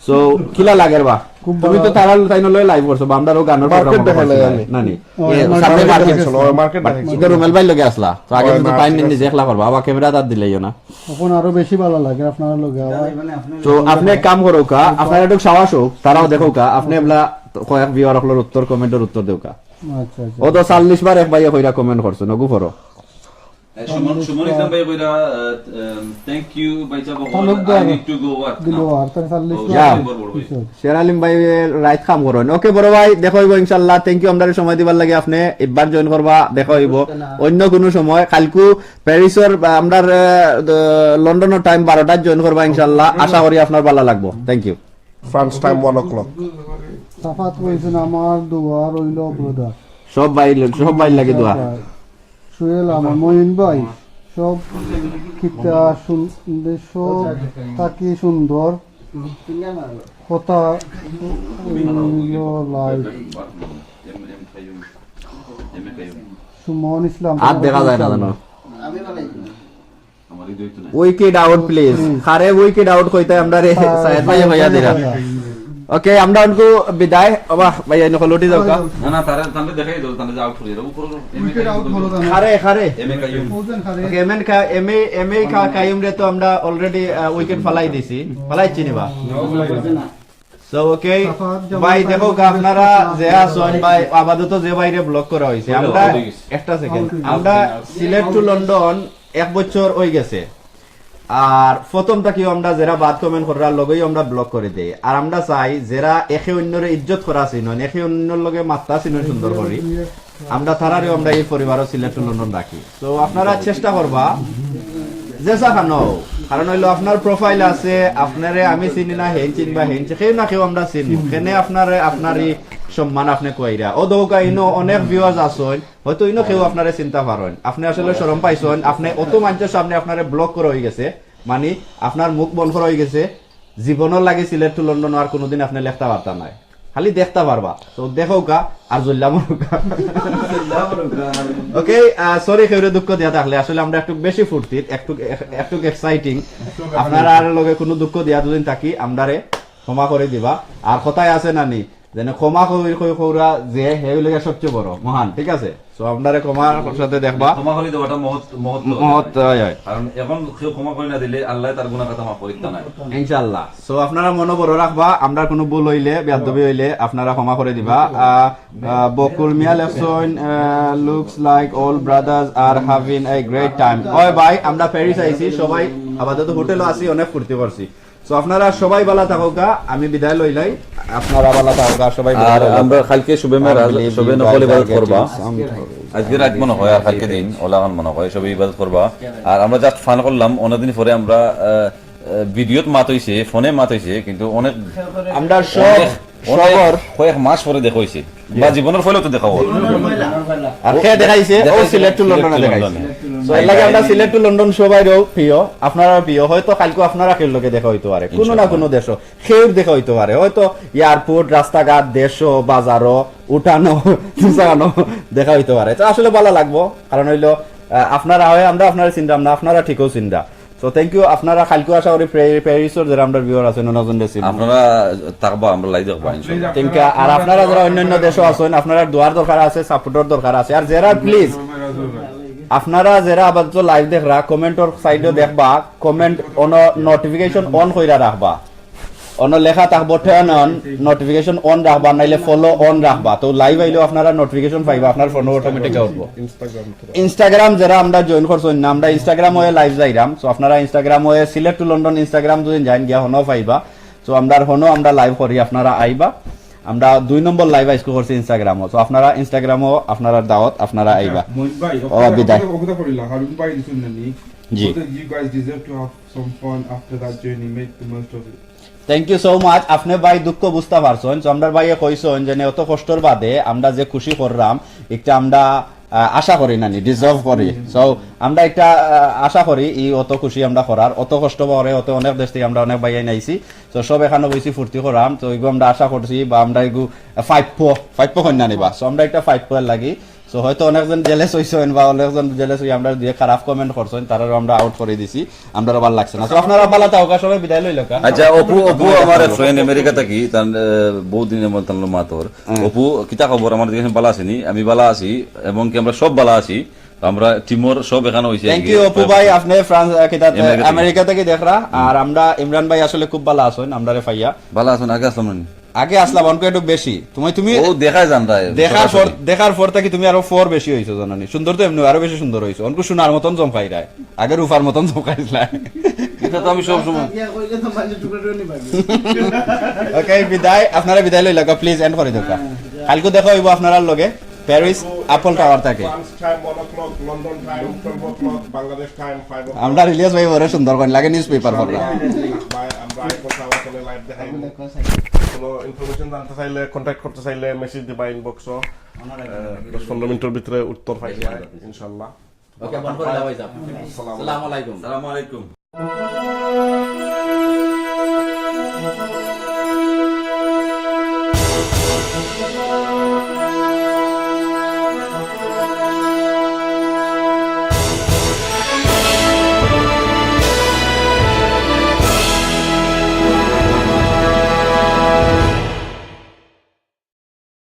So, কিলা লাগের বা? খুব তুমি তো ভালো। তারা তাই নলয় লাইভ করছো, বা আমরারও গানের মার্কেট প্রোগ্রাম দেখাইলে করছো আমি। না নি? ও, এ, আমার সামনে মার্কেট মার্কেট দেখাইছিল, আমার মার্কেট দেখাইছিল। এটা রুমেল ভাই লগে আসলা। তো আগে ওই তো তাই মার্কেট নিজে একলা করবা, আবার ক্যামেরা তার দিলাইও না। এখন আরো বেশি ভালো লাগে আপনার লগে আবার। তো আপনি এক কাম করো কা, আপনার একটু সাহস হোক, তারাও দেখো কা, আপনি এবলা কয়েক ভিউয়ার অকলর উত্তর, কমেন্টের উত্তর দেও কা। আচ্ছা, আচ্ছা। ও তো চল্লিশ বার এক ভাইয়ে কইরা কমেন্ট করছে, নগু পড়ো। এ, সুমন, সুমন ইসলাম ভাই কইরা, আহ, আহ, thank you, ভাই সাহেব, Talukdar, I need to go work দিল now। আর তার চল্লিশ ও, বার। যাও। বড়, বড় ভাই। শের আলিম ভাই রাইত কাম করইন। ওকে বড় ভাই, দেখা হইব ইনশাআল্লাহ। Thank you আমরারে সময় দিবার লাগি, আপনি একবার জয়েন করবা, দেখা হইব অন্য কোনো সময়। কালকু প্যারিসর, বা, আমরার, আহ, দ-, লন্ডনর টাইম বারোটায় জয়েন করবা ইনশাআল্লাহ। আশা করি আপনার ভালো লাগবো। Thank you। France time one o'clock. Safat কইছেন, "আমার দোয়া রইল, ব্রাদার।" সব ভাই, সব ভাই লাগে দোয়া। সুহেল আমার, মহিন ভাই, সব কিতা সুন-, দেশ থাকি সুন্দর কথা হইল লাইভ। সুমন ইসলাম, আর দেখা যায় না জানো। Wicket out, please. কারে উইকেট আউট কইতে আমরা রে, সায়েদ ভাই ভাইয়া দিরা। ওকে, আমরা অনকু বিদায়। ওবা, ভাইয়া, ইনো কলটি যাও কা। না, না, তারে, তারে দেখাই দাও, তারে যে আউট করি দাও। উপরে উইকেট আউট হলো না। কারে, কারে। M A Qayyum. ওজন কারে। ওকে, এম এন কা-, এম এ, এম এ কা-, কাইয়ুম রে তো আমরা already, আহ, উইকেট ফালাই দিছি। ফালাইছি নি বা? So, ওকে, ভাই, দেখো, আপনারা যে আছেন, ভাই, আপাতত যে ভাইরে ব্লক করা হয়েছে, আমরা, একটা সেকেন্ড, আমরা সিলেট টু লন্ডন এক বছর হয়ে গেছে। আর প্রথম থাকিও আমরা যারা বাদ কমেন্ট করার লগেই আমরা ব্লক করে দেই। আর আমরা চাই যারা একে অন্যরে ইজ্জত করা চিনইন, একে অন্যর লগে মাত্রা চিনইন সুন্দর করি, আমরা তারারেও আমরা এই পরিবারও সিলেট টু লন্ডন রাখি। তো আপনারা চেষ্টা করবা যেছা খানো, কারণ অইলো আপনার profile আছে, আপনারে আমি চিনি না, হেইন চিনবা, হেইন চি-, কেউ না কেউ আমরা চিনবো। কেনে আপনারে, আপনারই সম্মান আপনে কইরা। ও দৌকা ইনো অনেক viewers আছইন, হয়তো ইনো কেউ আপনারে চিনতা পারইন। আপনে আসলে শরম পাইছইন, আপনে অত মানষর সামনে আপনারে block করা অইগেছে, মানে আপনার মুখ বন্ধ করা অইগেছে। জীবনর লাগি সিলেট to লন্ডন আর কোনোদিন আপনে লেখতা পারতা নায়, খালি দেখতা পারবা। তো দেখউকা আর জল্লা মরউকা। ওকে, sorry কেউরে দুঃখ দিয়া থাকলে, আসলে আমরা একটু বেশি ফুর্তিত, একটু, একটু exciting। আপনারার লগে কোনো দুঃখ দিয়া দুদিন থাকি, আমরারে ক্ষমা করি দিবা। আর কথায় আছে নানি, যেন ক্ষমা কই, কই, কৌরা যে, হে অইলো গিয়া সবচেয়ে বড়, মহান, ঠিক আছে? So, আপনারে ক্ষমার সাথে দেখবা। ক্ষমা করি দেওয়াটা মহৎ, মহৎ। মহৎ, হয়, হয়। কারণ এখন কেউ ক্ষমা করি না দিলে আল্লাহ তার গুনাহ খাতা মাফ করিতা নায়। ইনশাআল্লাহ। So, আপনারা মনো বড় রাখবা, আমরার কোনো ভুল অইলে, বেয়াদবি অইলে, আপনারা ক্ষমা করি দিবা। আহ, আহ, বকুল মিয়া লেখছইন, আহ, "Looks like all brothers are having a great time।" ওই ভাই, আমরা প্যারিস আইছি, সবাই আপাতত হোটেলো আছি, অনেক ফুর্তি করছি। So, আপনারা সবাই ভালা থাকউকা, আমি বিদায় লইলাই। আপনারা ভালা থাকউকা, সবাই আর ভালা থাকউকা। আমরা কালকে শুভে মেরাজ, I believe শুভে you নফল guys are ইবাদত করবা। Getting some আজকে রাইত মনো হয় আর কালকে দিন, ওলা খান মনো হয়, সবে ইবাদত করবা। আর আমরা just fun করলাম, অনেকদিন পরে আমরা, আহ, আহ, ভিডিওত মাত অইছে, ফোনে মাত অইছে, কিন্তু অনেক আমরা সব অনেক, অনেক সবর কয়েক মাস পরে দেখা অইছে। বা জীবনর পয়লা তো দেখা অইল। আর কে দেখাইছে? ও দেখাইছে সিলেট to সিলেট লন্ডনে to দেখাইছে। লন্ডনে। So, এর লাগি আমরা সিলেট to লন্ডন সবাইরও প্রিয়, আপনারাও প্রিয়। হয়তো কালকে আপনারা কেউর লগে দেখা অইতো পারে, কোনো না ইনশাআল্লাহ। কোনো দেশো কেউর দেখা অইতো পারে, হয়তো এয়ারপোর্ট, রাস্তাঘাট, দেশো, বাজারো, উঠানো, তুসানো দেখা অইতো পারে। তো আসলে ভালা লাগবো, কারণ অইলো, আহ, আপনারা হয়, আমরা আপনারে চিনরাম না, আপনারা ঠিকও চিনরা। So, thank you। আপনারা কালকেও আশা করি প্যারি-, প্যারিসর যারা আমরার viewer আছইন, অনেকজন দেখছি। আপনারা থাকবা, আমরা live দেখবা, ইনশাআল্লাহ। Thank you। আর আপনারা যারা অন্যান্য দেশো আছইন, আপনারার দোয়ার দরকার আছে, support-র দরকার আছে। আর যারা, please, আপনারা যারা আপাতত live দেখরা, comment-র side-ও দেখবা, comment on, notification on কইরা রাখবা। অনো লেখা থাকবো turn on, notification on রাখবা, নাইলে follow on রাখবা। তো live আইলেও আপনারা notification পাইবা, আপনার ফোনও automatic উঠবো। Instagram যারা আমরা join করছইন না, আমরা Instagram অয়ে live যাইরাম। So, আপনারা Instagram অয়ে সিলেট to লন্ডন Instagram যদি যাইন গিয়া হনো পাইবা। So, আমরার হনো আমরা live করি, আপনারা আইবা। আমরা দুই নম্বর live আইজকু করছি Instagram-ও। So, আপনারা Instagram-ও আপনারা দাওয়াত, আপনারা আইবা। মহিত ভাই, ও, বিদায়। অকথা কইলা, হারুন ভাই দিছইন না নি? জি। You guys deserve to have some fun after that journey, make the most of it. Thank you so much। আপনে ভাই দুঃখ বুঝতা পারছইন। So, আমরার ভাইয়ে কইছইন যে, "অত কষ্টর বাদে আমরা যে খুশি কররাম, একটা আমরা, আহ, আশা করি নানি, deserve করি।" So, আমরা একটা, আহ, আশা করি ই অত খুশি আমরা করার, অত কষ্ট করে, অত অনেক দেশ থাকি আমরা অনেক ভাইয়াইন আইছি। So, সব এখানো বইছি ফুর্তি করাম। So, ইগু আমরা আশা করছি বা আমরা ইগু, আহ, প্রাপ্য, প্রাপ্য কইন নানি বা। So, আমরা একটা প্রাপ্যর লাগি। So, হয়তো অনেকজন jealous অইছইন বা অনেকজন jealous অই আমরার দুইয়ে খারাপ comment করছইন, তারারও আমরা out করি দিছি, আমরারও ভালা লাগছে না। So, আপনারা ভালা থাকউকা, সবে বিদায় লইলাউকা। আচ্ছা, অপু, অপু আমার এক friend আমেরিকা থাকি, তার, আহ, বহুত দিন আমার তার লগে মাতর। অপু, কিতা খবর? আমার জিজ্ঞেস ভালা আছইন নি? আমি ভালা আছি, এবং কি আমরা সব ভালা আছি। আমরা team-র সব এখানো অইছে। Thank you, অপু ভাই, আপনে ফ্রান্স, আহ, কিতা, আমেরিকা থাকি। আমেরিকা থাকি দেখরা, আর আমরা ইমরান ভাই আসলে খুব ভালা আছইন, আমরারে পাইয়া। ভালা আছইন, আগে আছলা না নি? আগে আছলা, অনকু একটু বেশি। তুমি, তুমি ও দেখায় যান রায়, দেখার পর, সরাসরি। দেখার পর থাকি তুমি আরো four বেশি অইছো, জানো নি? সুন্দর তো এমনে আরো বেশি সুন্দর অইছো। অনকু সোনার মতন জমকাইরায়, আগে রূপার মতন জমকাইরায়। এটা তো আমি সব সময়। Okay, বিদায়, আপনারা বিদায় লইলাউকা, please end করি দেউকা। কালকু দেখা অইবো আপনারার লগে প্যারিস Apple Tower থাকি। France time one o'clock, London time twelve o'clock, Bangladesh time five o'clock। আমরা ইলিয়াস ভাই বড় সুন্দর কইন লাগে newspaper পড়রা। ভাই, আমরা Apple Tower থাকি live দেখাইমু। কোনো information জানতে চাইলে, contact করতে চাইলে message দিবা inbox-ও। আহ, দশ পনেরো মিনিটর ভিতরে উত্তর পাইবা, ইনশাআল্লাহ। Okay, বন্ধ করে দাও, ভাই সাহেব। আসসালামু আলাইকুম। আসসালামু আলাইকুম। আসসালামু আলাইকুম।